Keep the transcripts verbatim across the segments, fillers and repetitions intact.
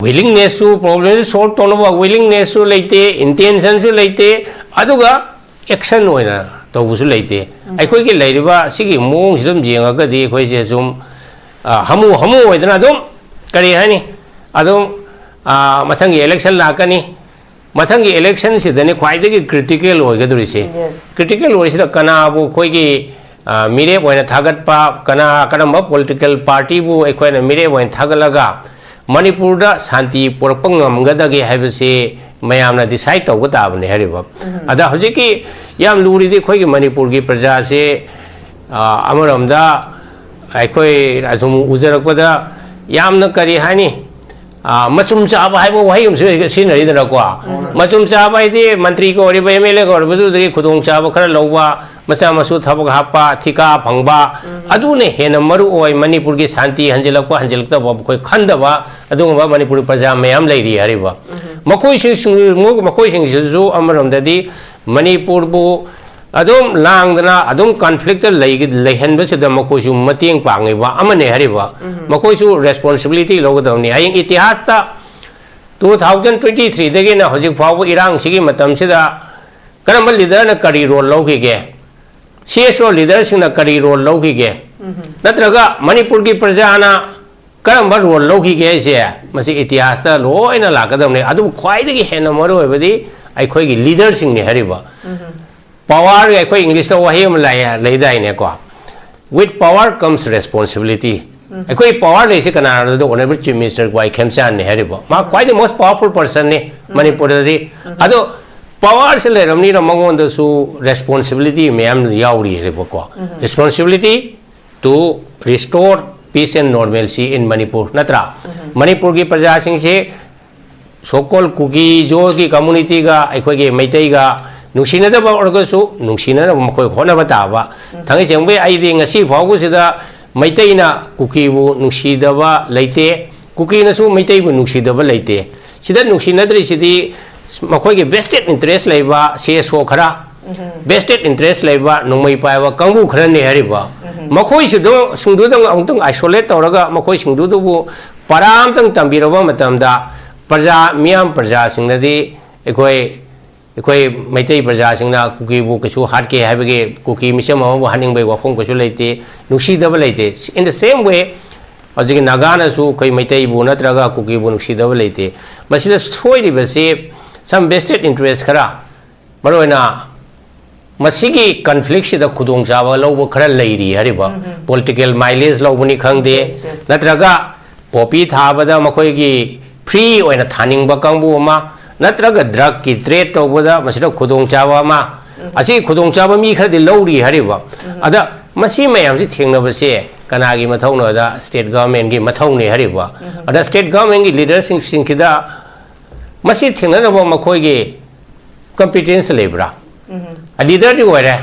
ꯋꯤꯂꯤꯡꯅꯦꯁꯁꯨ, ꯄ꯭ꯔꯣꯕ꯭ꯂꯦꯝꯁꯨ solve ꯇꯧꯅꯕ ꯋꯤꯂꯤꯡꯅꯦꯁꯁꯨ ꯂꯩꯇꯦ, ꯏꯟꯇꯦꯟꯁꯟꯁꯨ ꯂꯩꯇꯦ, ꯑꯗꯨꯒ ꯑꯦꯛꯁꯟ ꯑꯣꯏꯅ ꯇꯧꯕꯁꯨ ꯂꯩꯇꯦ꯫ ꯑꯩꯈꯣꯏꯒꯤ ꯂꯩꯔꯤꯕ ꯁꯤꯒꯤ ꯃꯑꯣꯡꯁꯤ ꯑꯗꯨꯝ ꯌꯦꯡꯉꯒꯗꯤ ꯑꯩꯈꯣꯏꯁꯦ ꯁꯨꯝ, ꯑ, ꯍꯃꯨ ꯍꯃꯨ ꯑꯣꯏꯗꯅ ꯑꯗꯨꯝ, ꯀꯔꯤ ꯍꯥꯏꯅꯤ, ꯑꯗꯨꯝ, ꯑ, ꯃꯊꯪꯒꯤ ꯏꯂꯦꯛꯁꯟ ꯂꯥꯛꯀꯅꯤ, ꯃꯊꯪꯒꯤ ꯏꯂꯦꯛꯁꯟꯁꯤꯗꯅꯤ ꯈ꯭ꯋꯥꯏꯗꯒꯤ ꯀ꯭ꯔꯤꯇꯤꯀꯦꯜ ꯑꯣꯏꯒꯗꯧꯔꯤꯁꯦ꯫ Yes. ꯀ꯭ꯔꯤꯇꯤꯀꯦꯜ ꯑꯣꯏꯔꯤꯁꯤꯗ ꯀꯅꯥꯕꯨ ꯑꯩꯈꯣꯏꯒꯤ, ꯑ, ꯃꯤꯔꯦꯞ ꯑꯣꯏꯅ ꯊꯥꯒꯠꯄ, ꯀꯅꯥ, ꯀꯔꯝꯕ ꯄꯣꯂꯤꯇꯤꯀꯦꯜ ꯄꯥꯔꯇꯤꯕꯨ ꯑꯩꯈꯣꯏꯅ ꯃꯤꯔꯦꯞ ꯑꯣꯏꯅ ꯊꯥꯒꯠꯂꯒ ꯃꯅꯤꯄꯨꯔꯗ ꯁꯥꯟꯇꯤ ꯄꯨꯔꯛꯄ ꯉꯝꯒꯗꯒꯦ ꯍꯥꯏꯕꯁꯤ ꯃꯌꯥꯝꯅ ꯗꯤꯁꯥꯏꯠ ꯇꯧꯕ ꯇꯥꯕꯅꯤ ꯍꯥꯏꯔꯤꯕ꯫ ꯑꯗ ꯍꯧꯖꯤꯛꯀꯤ ꯌꯥꯝ ꯂꯨꯔꯤꯗꯤ ꯑꯩꯈꯣꯏꯒꯤ ꯃꯅꯤꯄꯨꯔꯒꯤ ꯄ꯭ꯔꯖꯥꯁꯦ, ꯑ, ꯑꯃꯔꯣꯝꯗ ꯑꯩꯈꯣꯏ ꯑꯁꯨꯝ ꯎꯖꯔꯛꯄꯗ ꯌꯥꯝꯅ, ꯀꯔꯤ ꯍꯥꯏꯅꯤ, ꯑ, ꯃꯆꯨꯝ ꯆꯥꯕ ꯍꯥꯏꯕ ꯋꯥꯍꯩ ꯑꯃꯁꯨ ꯁꯤꯖꯤꯟꯅꯔꯤꯗꯅꯀꯣ꯫ ꯃꯆꯨꯝ ꯆꯥꯕ ꯍꯥꯏꯗꯤ ꯃꯟꯇ꯭ꯔꯤꯒ ꯑꯣꯏꯔꯤꯕ, ꯑꯦꯝ ꯑꯦꯜ ꯑꯦꯒ ꯑꯣꯏꯔꯤꯕꯗꯨꯗꯒꯤ ꯈꯨꯗꯣꯡꯆꯥꯕ ꯈꯔ ꯂꯧꯕ, ꯃꯆꯥ ꯃꯁꯨ ꯊꯕꯛ ꯍꯥꯞꯄ, ꯊꯤꯀꯥ ꯐꯪꯕ, ꯑꯗꯨꯅ ꯍꯦꯟꯅ ꯃꯔꯨ ꯑꯣꯏ꯫ ꯃꯅꯤꯄꯨꯔꯒꯤ ꯁꯥꯟꯇꯤ ꯍꯟꯖꯤꯜꯂꯛꯄ ꯍꯟꯖꯤꯜꯂꯛꯇꯕ ꯑꯩꯈꯣꯏ ꯈꯟꯗꯕ, ꯑꯗꯨꯒꯨꯝꯕ ꯃꯅꯤꯄꯨꯔꯒꯤ ꯄ꯭ꯔꯖꯥ ꯃꯌꯥꯝ ꯂꯩꯔꯤ ꯍꯥꯏꯔꯤꯕ꯫ ꯃꯈꯣꯏꯁꯤꯡ-, ꯃꯈꯣꯏꯁꯤꯡꯁꯤꯁꯨ ꯑꯃꯔꯣꯝꯗꯗꯤ ꯃꯅꯤꯄꯨꯔꯕꯨ ꯑꯗꯨꯝ ꯂꯥꯡꯗꯅ ꯑꯗꯨꯝ ꯀꯟꯐ꯭ꯂꯤꯛꯇ ꯂꯩ-, ꯂꯩꯍꯟꯕꯁꯤꯗ ꯃꯈꯣꯏꯁꯨ ꯃꯇꯦꯡ ꯄꯥꯡꯉꯤꯕ ꯑꯃꯅꯤ ꯍꯥꯏꯔꯤꯕ꯫ ꯃꯈꯣꯏꯁꯨ ꯔꯦꯁꯄꯣꯟꯁꯤꯕꯤꯂꯤꯇꯤ ꯂꯧꯒꯗꯕꯅꯤ꯫ ꯍꯌꯦꯡ ꯏꯇꯤꯍꯥꯁꯇ ꯇꯨ ꯊꯥꯎꯖꯟ ꯇ꯭ꯋꯦꯟꯇꯤ ꯊ꯭ꯔꯤꯗꯒꯤꯅ ꯍꯧꯖꯤꯛ ꯐꯥꯎꯕ ꯏꯔꯥꯡꯁꯤꯒꯤ ꯃꯇꯝꯁꯤꯗ ꯀꯔꯝꯕ ꯂꯤꯗꯔꯅ ꯀꯔꯤ ꯔꯣꯜ ꯂꯧꯈꯤꯒꯦ? ꯁꯤ ꯑꯦꯁ ꯑꯣ ꯂꯤꯗꯔꯁꯤꯡꯅ ꯀꯔꯤ ꯔꯣꯜ ꯂꯧꯈꯤꯒꯦ? ꯅꯠꯇ꯭ꯔꯒ ꯃꯅꯤꯄꯨꯔꯒꯤ ꯄ꯭ꯔꯖꯥꯅ ꯀꯔꯝꯕ ꯔꯣꯜ ꯂꯧꯈꯤꯒꯦ ꯍꯥꯏꯁꯦ, ꯃꯁꯤ ꯏꯇꯤꯍꯥꯁꯇ ꯂꯣꯏꯅ ꯂꯥꯛꯀꯗꯕꯅꯤ꯫ ꯑꯗꯨꯕꯨ ꯈ꯭ꯋꯥꯏꯗꯒꯤ ꯍꯦꯟꯅ ꯃꯔꯨ ꯑꯣꯏꯕꯗꯤ ꯑꯩꯈꯣꯏꯒꯤ ꯂꯤꯗꯔꯁꯤꯡꯅꯤ ꯍꯥꯏꯔꯤꯕ꯫ ꯄꯋꯥꯔꯒꯤ ꯑꯩꯈꯣꯏ ꯏꯪꯂꯤꯁꯇ ꯋꯥꯍꯩ ꯑꯃ ꯂꯩ, ꯂꯩꯗꯥꯏꯅꯦꯀꯣ, "With power comes responsibility"꯫ ꯑꯩꯈꯣꯏ ꯄꯋꯥꯔ ꯂꯩꯁꯤ ꯀꯅꯥꯅꯣꯗ ꯑꯣꯅꯔꯦꯕꯜ ꯆꯤꯐ ꯃꯤꯅꯤꯁꯇꯔ ꯋꯥꯏ ꯈꯦꯝꯆꯥꯟꯅꯤ ꯍꯥꯏꯔꯤꯕ꯫ ꯃꯥ ꯈ꯭ꯋꯥꯏꯗꯒꯤ ꯃꯣꯁ ꯄꯋꯥꯔꯐꯨꯜ ꯄꯔꯁꯟꯅꯤ ꯃꯅꯤꯄꯨꯔꯗꯗꯤ꯫ ꯑꯗꯣ ꯄꯋꯥꯔꯁꯦ ꯂꯩꯔꯕꯅꯤꯅ ꯃꯉꯣꯟꯗꯁꯨ ꯔꯦꯁꯄꯣꯟꯁꯤꯕꯤꯂꯤꯇꯤ ꯃꯌꯥꯝ ꯌꯥꯎꯔꯤ ꯍꯥꯏꯔꯤꯕꯀꯣ꯫ Responsibility to restore peace and normalcy in Manipur, ꯅꯠꯇ꯭ꯔꯥ? ꯃꯅꯤꯄꯨꯔꯒꯤ ꯄ꯭ꯔꯖꯥꯁꯤꯡꯁꯦ ꯁꯣꯀꯣꯜ ꯀꯨꯀꯤ ꯖꯣꯒꯤ ꯀꯝꯃꯨꯅꯤꯇꯤꯒ ꯑꯩꯈꯣꯏꯒꯤ ꯃꯩꯇꯩꯒ ꯅꯨꯡꯁꯤꯅꯗꯕ ꯑꯣꯏꯔꯒꯁꯨ ꯅꯨꯡꯁꯤꯅꯅꯕ ꯃꯈꯣꯏ ꯍꯣꯠꯅꯕ ꯇꯥꯕ꯫ ꯊꯥꯡꯒꯩ ꯁꯦꯡꯕꯩ ꯑꯩꯗꯤ ꯉꯁꯤ ꯐꯥꯎꯕꯁꯤꯗ ꯃꯩꯇꯩꯅ ꯀꯨꯀꯤꯕꯨ ꯅꯨꯡꯁꯤꯗꯕ ꯂꯩꯇꯦ, ꯀꯨꯀꯤꯅꯁꯨ ꯃꯩꯇꯩꯕꯨ ꯅꯨꯡꯁꯤꯗꯕ ꯂꯩꯇꯦ꯫ ꯁꯤꯗ ꯅꯨꯡꯁꯤꯅꯗ꯭ꯔꯤꯁꯤꯗꯤ ꯃꯈꯣꯏꯒꯤ ꯚꯦꯁꯇꯦꯠ ꯏꯟꯇꯔꯦꯁ ꯂꯩꯕ ꯁꯤ ꯑꯦꯁ ꯑꯣ ꯈꯔ, ꯚꯦꯁꯇꯦꯠ ꯏꯟꯇꯔꯦꯁ ꯂꯩꯕ ꯅꯣꯡꯃꯩ ꯄꯥꯏꯕ ꯀꯥꯡꯕꯨ ꯈꯔꯅꯤ ꯍꯥꯏꯔꯤꯕ꯫ ꯃꯈꯣꯏꯁꯤꯡꯗꯨ, ꯁꯤꯡꯗꯨꯗꯪ ꯑꯃꯨꯛꯇꯪ ꯑꯥꯏꯁꯣꯂꯦꯠ ꯇꯧꯔꯒ ꯃꯈꯣꯏꯁꯤꯡꯗꯨꯗꯕꯨ ꯄꯔꯥ ꯑꯝꯇꯪ ꯇꯝꯕꯤꯔꯕ ꯃꯇꯝꯗ ꯄ꯭ꯔꯖꯥ, ꯃꯤꯌꯥꯝ ꯄ꯭ꯔꯖꯥꯁꯤꯡꯅꯗꯤ ꯑꯩꯈꯣꯏ, ꯑꯩꯈꯣꯏ ꯃꯩꯇꯩ ꯄ꯭ꯔꯖꯥꯁꯤꯡꯅ ꯀꯨꯀꯤꯕꯨ ꯀꯩꯁꯨ ꯍꯥꯠꯀꯦ ꯍꯥꯏꯕꯒꯤ, ꯀꯨꯀꯤ ꯃꯤꯆꯝ ꯑꯃꯕꯨ ꯍꯥꯠꯅꯤꯡꯕꯒꯤ ꯋꯥꯐꯝ ꯀꯩꯁꯨ ꯂꯩꯇꯦ, ꯅꯨꯡꯁꯤꯗꯕ ꯂꯩꯇꯦ꯫ In the same way, ꯍꯧꯖꯤꯛꯀꯤ ꯅꯥꯒꯥꯅꯁꯨ ꯑꯩꯈꯣꯏ ꯃꯩꯇꯩꯕꯨ ꯅꯠꯇ꯭ꯔꯒ ꯀꯨꯀꯤꯕꯨ ꯅꯨꯡꯁꯤꯗꯕ ꯂꯩꯇꯦ꯫ ꯃꯁꯤꯗ ꯁꯣꯏꯔꯤꯕꯁꯤ some vested interest ꯈꯔ, ꯃꯔꯨꯑꯣꯏꯅ ꯃꯁꯤꯒꯤ conflict ꯁꯤꯗ ꯈꯨꯗꯣꯡꯆꯥꯕ ꯂꯧꯕ ꯈꯔ ꯂꯩꯔꯤ ꯍꯥꯏꯔꯤꯕ꯫ ꯎꯝ, ꯎꯝ꯫ Political mileage ꯂꯧꯕꯅꯤ ꯈꯪꯗꯦ, Yes, yes꯫ ꯅꯠꯇ꯭ꯔꯒ poppy ꯊꯥꯕꯗ ꯃꯈꯣꯏꯒꯤ free ꯑꯣꯏꯅ ꯊꯥꯅꯤꯡꯕ ꯀꯥꯡꯕꯨ ꯑꯃ, ꯅꯠꯇ꯭ꯔꯒ drug ꯀꯤ trade ꯇꯧꯕꯗ ꯃꯁꯤꯗ ꯈꯨꯗꯣꯡꯆꯥꯕ ꯑꯃ, ꯎꯝ꯫ ꯑꯁꯤ ꯈꯨꯗꯣꯡꯆꯥꯕ ꯃꯤ ꯈꯔꯗꯤ ꯂꯧꯔꯤ ꯍꯥꯏꯔꯤꯕ꯫ ꯎꯝ꯫ ꯑꯗ ꯃꯁꯤ ꯃꯌꯥꯝꯁꯤ ꯊꯦꯡꯅꯕꯁꯦ ꯀꯅꯥꯒꯤ ꯃꯊꯧꯅꯣꯗ state government ꯀꯤ ꯃꯊꯧꯅꯤ ꯍꯥꯏꯔꯤꯕ꯫ ꯎꯝ꯫ ꯑꯗ state government ꯀꯤ leader ꯁꯤꯡ, ꯁꯤꯡꯁꯤꯗ ꯃꯁꯤ ꯊꯦꯡꯅꯅꯕ ꯃꯈꯣꯏꯒꯤ competence ꯂꯩꯕ꯭ꯔꯥ? ꯎꯝ꯫ ꯑ, leader ꯗꯤ ꯑꯣꯏꯔꯦ꯫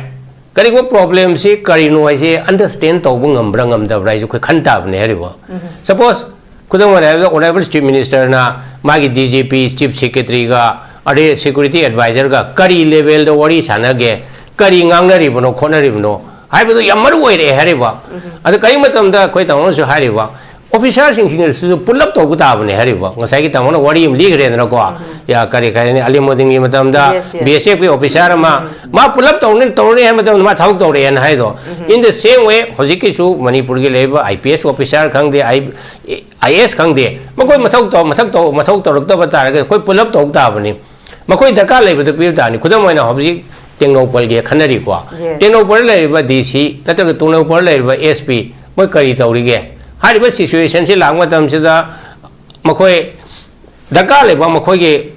ꯀꯔꯤꯒꯨꯝꯕ problem ꯁꯤ ꯀꯔꯤꯅꯣ ꯍꯥꯏꯁꯦ understand ꯇꯧꯕ ꯉꯝꯕ꯭ꯔꯥ ꯉꯝꯗꯕ꯭ꯔꯥ ꯍꯥꯏꯁꯦ ꯑꯩꯈꯣꯏ ꯈꯟ ꯇꯥꯕꯅꯦ ꯍꯥꯏꯔꯤꯕ꯫ ꯎꯝ꯫ Suppose, ꯈꯨꯗꯝ ꯑꯣꯏꯅ ꯍꯥꯏꯔꯕꯗ, Honourable Chief Minister ꯅ ꯃꯥꯒꯤ D G P, Chief Secretary ꯒ, ꯑꯗꯩ security advisor ꯒ ꯀꯔꯤ level ꯗ ꯋꯥꯔꯤ ꯁꯥꯟꯅꯒꯦ, ꯀꯔꯤ ꯉꯥꯡꯅꯔꯤꯕꯅꯣ ꯈꯣꯠꯅꯔꯤꯕꯅꯣ ꯍꯥꯏꯕꯗꯨ ꯌꯥꯝ ꯃꯔꯨ ꯑꯣꯏꯔꯛꯑꯦ ꯍꯥꯏꯔꯤꯕ꯫ ꯎꯝ꯫ ꯑꯗ ꯀꯔꯤꯒꯨꯝꯕ ꯃꯇꯝꯗ ꯑꯩꯈꯣꯏ ꯇꯥꯃꯣꯅꯁꯨ ꯍꯥꯏꯔꯤꯕ, officer ꯁꯤꯡꯁꯤꯅꯁꯨ ꯄꯨꯂꯞ ꯇꯧꯕ ꯇꯥꯕꯅꯦ ꯍꯥꯏꯔꯤꯕ꯫ ꯉꯁꯥꯏꯒꯤ ꯇꯥꯃꯣꯅ ꯋꯥꯔꯤ ꯑꯃ ꯂꯤꯈ꯭ꯔꯦꯗꯅꯀꯣ꯫ ꯎꯝ꯫ ꯌꯥ, ꯀꯔꯤ, ꯀꯔꯤ ꯍꯥꯏꯅꯤ, ꯑꯂꯤꯃꯨꯗꯤꯟꯒꯤ ꯃꯇꯝꯗ Yes, yes꯫ B S F ꯀꯤ officer ꯑꯃ, ꯎꯝ꯫ ꯃꯥ ꯄꯨꯂꯞ ꯇꯧꯅꯤ, ꯇꯧꯔꯅꯤ ꯍꯥꯏꯕ ꯃꯇꯝꯗ ꯃꯥ ꯊꯕꯛ ꯇꯧꯔꯛꯑꯦꯅ ꯍꯥꯏꯗꯣ꯫ ꯎꯝ꯫ In the same way, ꯍꯧꯖꯤꯛꯀꯤꯁꯨ ꯃꯅꯤꯄꯨꯔꯒꯤ ꯂꯩꯔꯤꯕ I P S officer ꯈꯪꯗꯦ, I, I A S ꯈꯪꯗꯦ, ꯃꯈꯣꯏ ꯃꯊꯧ ꯇꯧ-, ꯃꯊꯛ ꯇꯧ-, ꯃꯊꯧ ꯇꯧꯔꯛꯇꯕ ꯇꯥꯔꯒꯗꯤ ꯑꯩꯈꯣꯏ ꯄꯨꯂꯞ ꯇꯧ ꯇꯥꯕꯅꯤ꯫ ꯃꯈꯣꯏ ꯗꯔꯀꯥꯔ ꯂꯩꯕꯗꯨ ꯄꯤꯕ ꯇꯥꯕꯅꯤ꯫ ꯈꯨꯗꯝ ꯑꯣꯏꯅ ꯍꯧꯖꯤꯛ ꯇꯦꯡꯅꯧꯄꯜꯒꯤ ꯈꯟꯅꯔꯤꯀꯣ꯫ Yes꯫ ꯇꯦꯡꯅꯧꯄꯜꯗ ꯂꯩꯔꯤꯕ D C ꯅꯠꯇ꯭ꯔꯒ ꯇꯦꯡꯅꯧꯄꯜꯗ ꯂꯩꯔꯤꯕ S P, ꯃꯣꯏ ꯀꯔꯤ ꯇꯧꯔꯤꯒꯦ? ꯍꯥꯏꯔꯤꯕ situation ꯁꯤ ꯂꯥꯛꯄ ꯃꯇꯝꯁꯤꯗ ꯃꯈꯣꯏ ꯗꯔꯀꯥꯔ ꯂꯩꯕ ꯃꯈꯣꯏꯒꯤ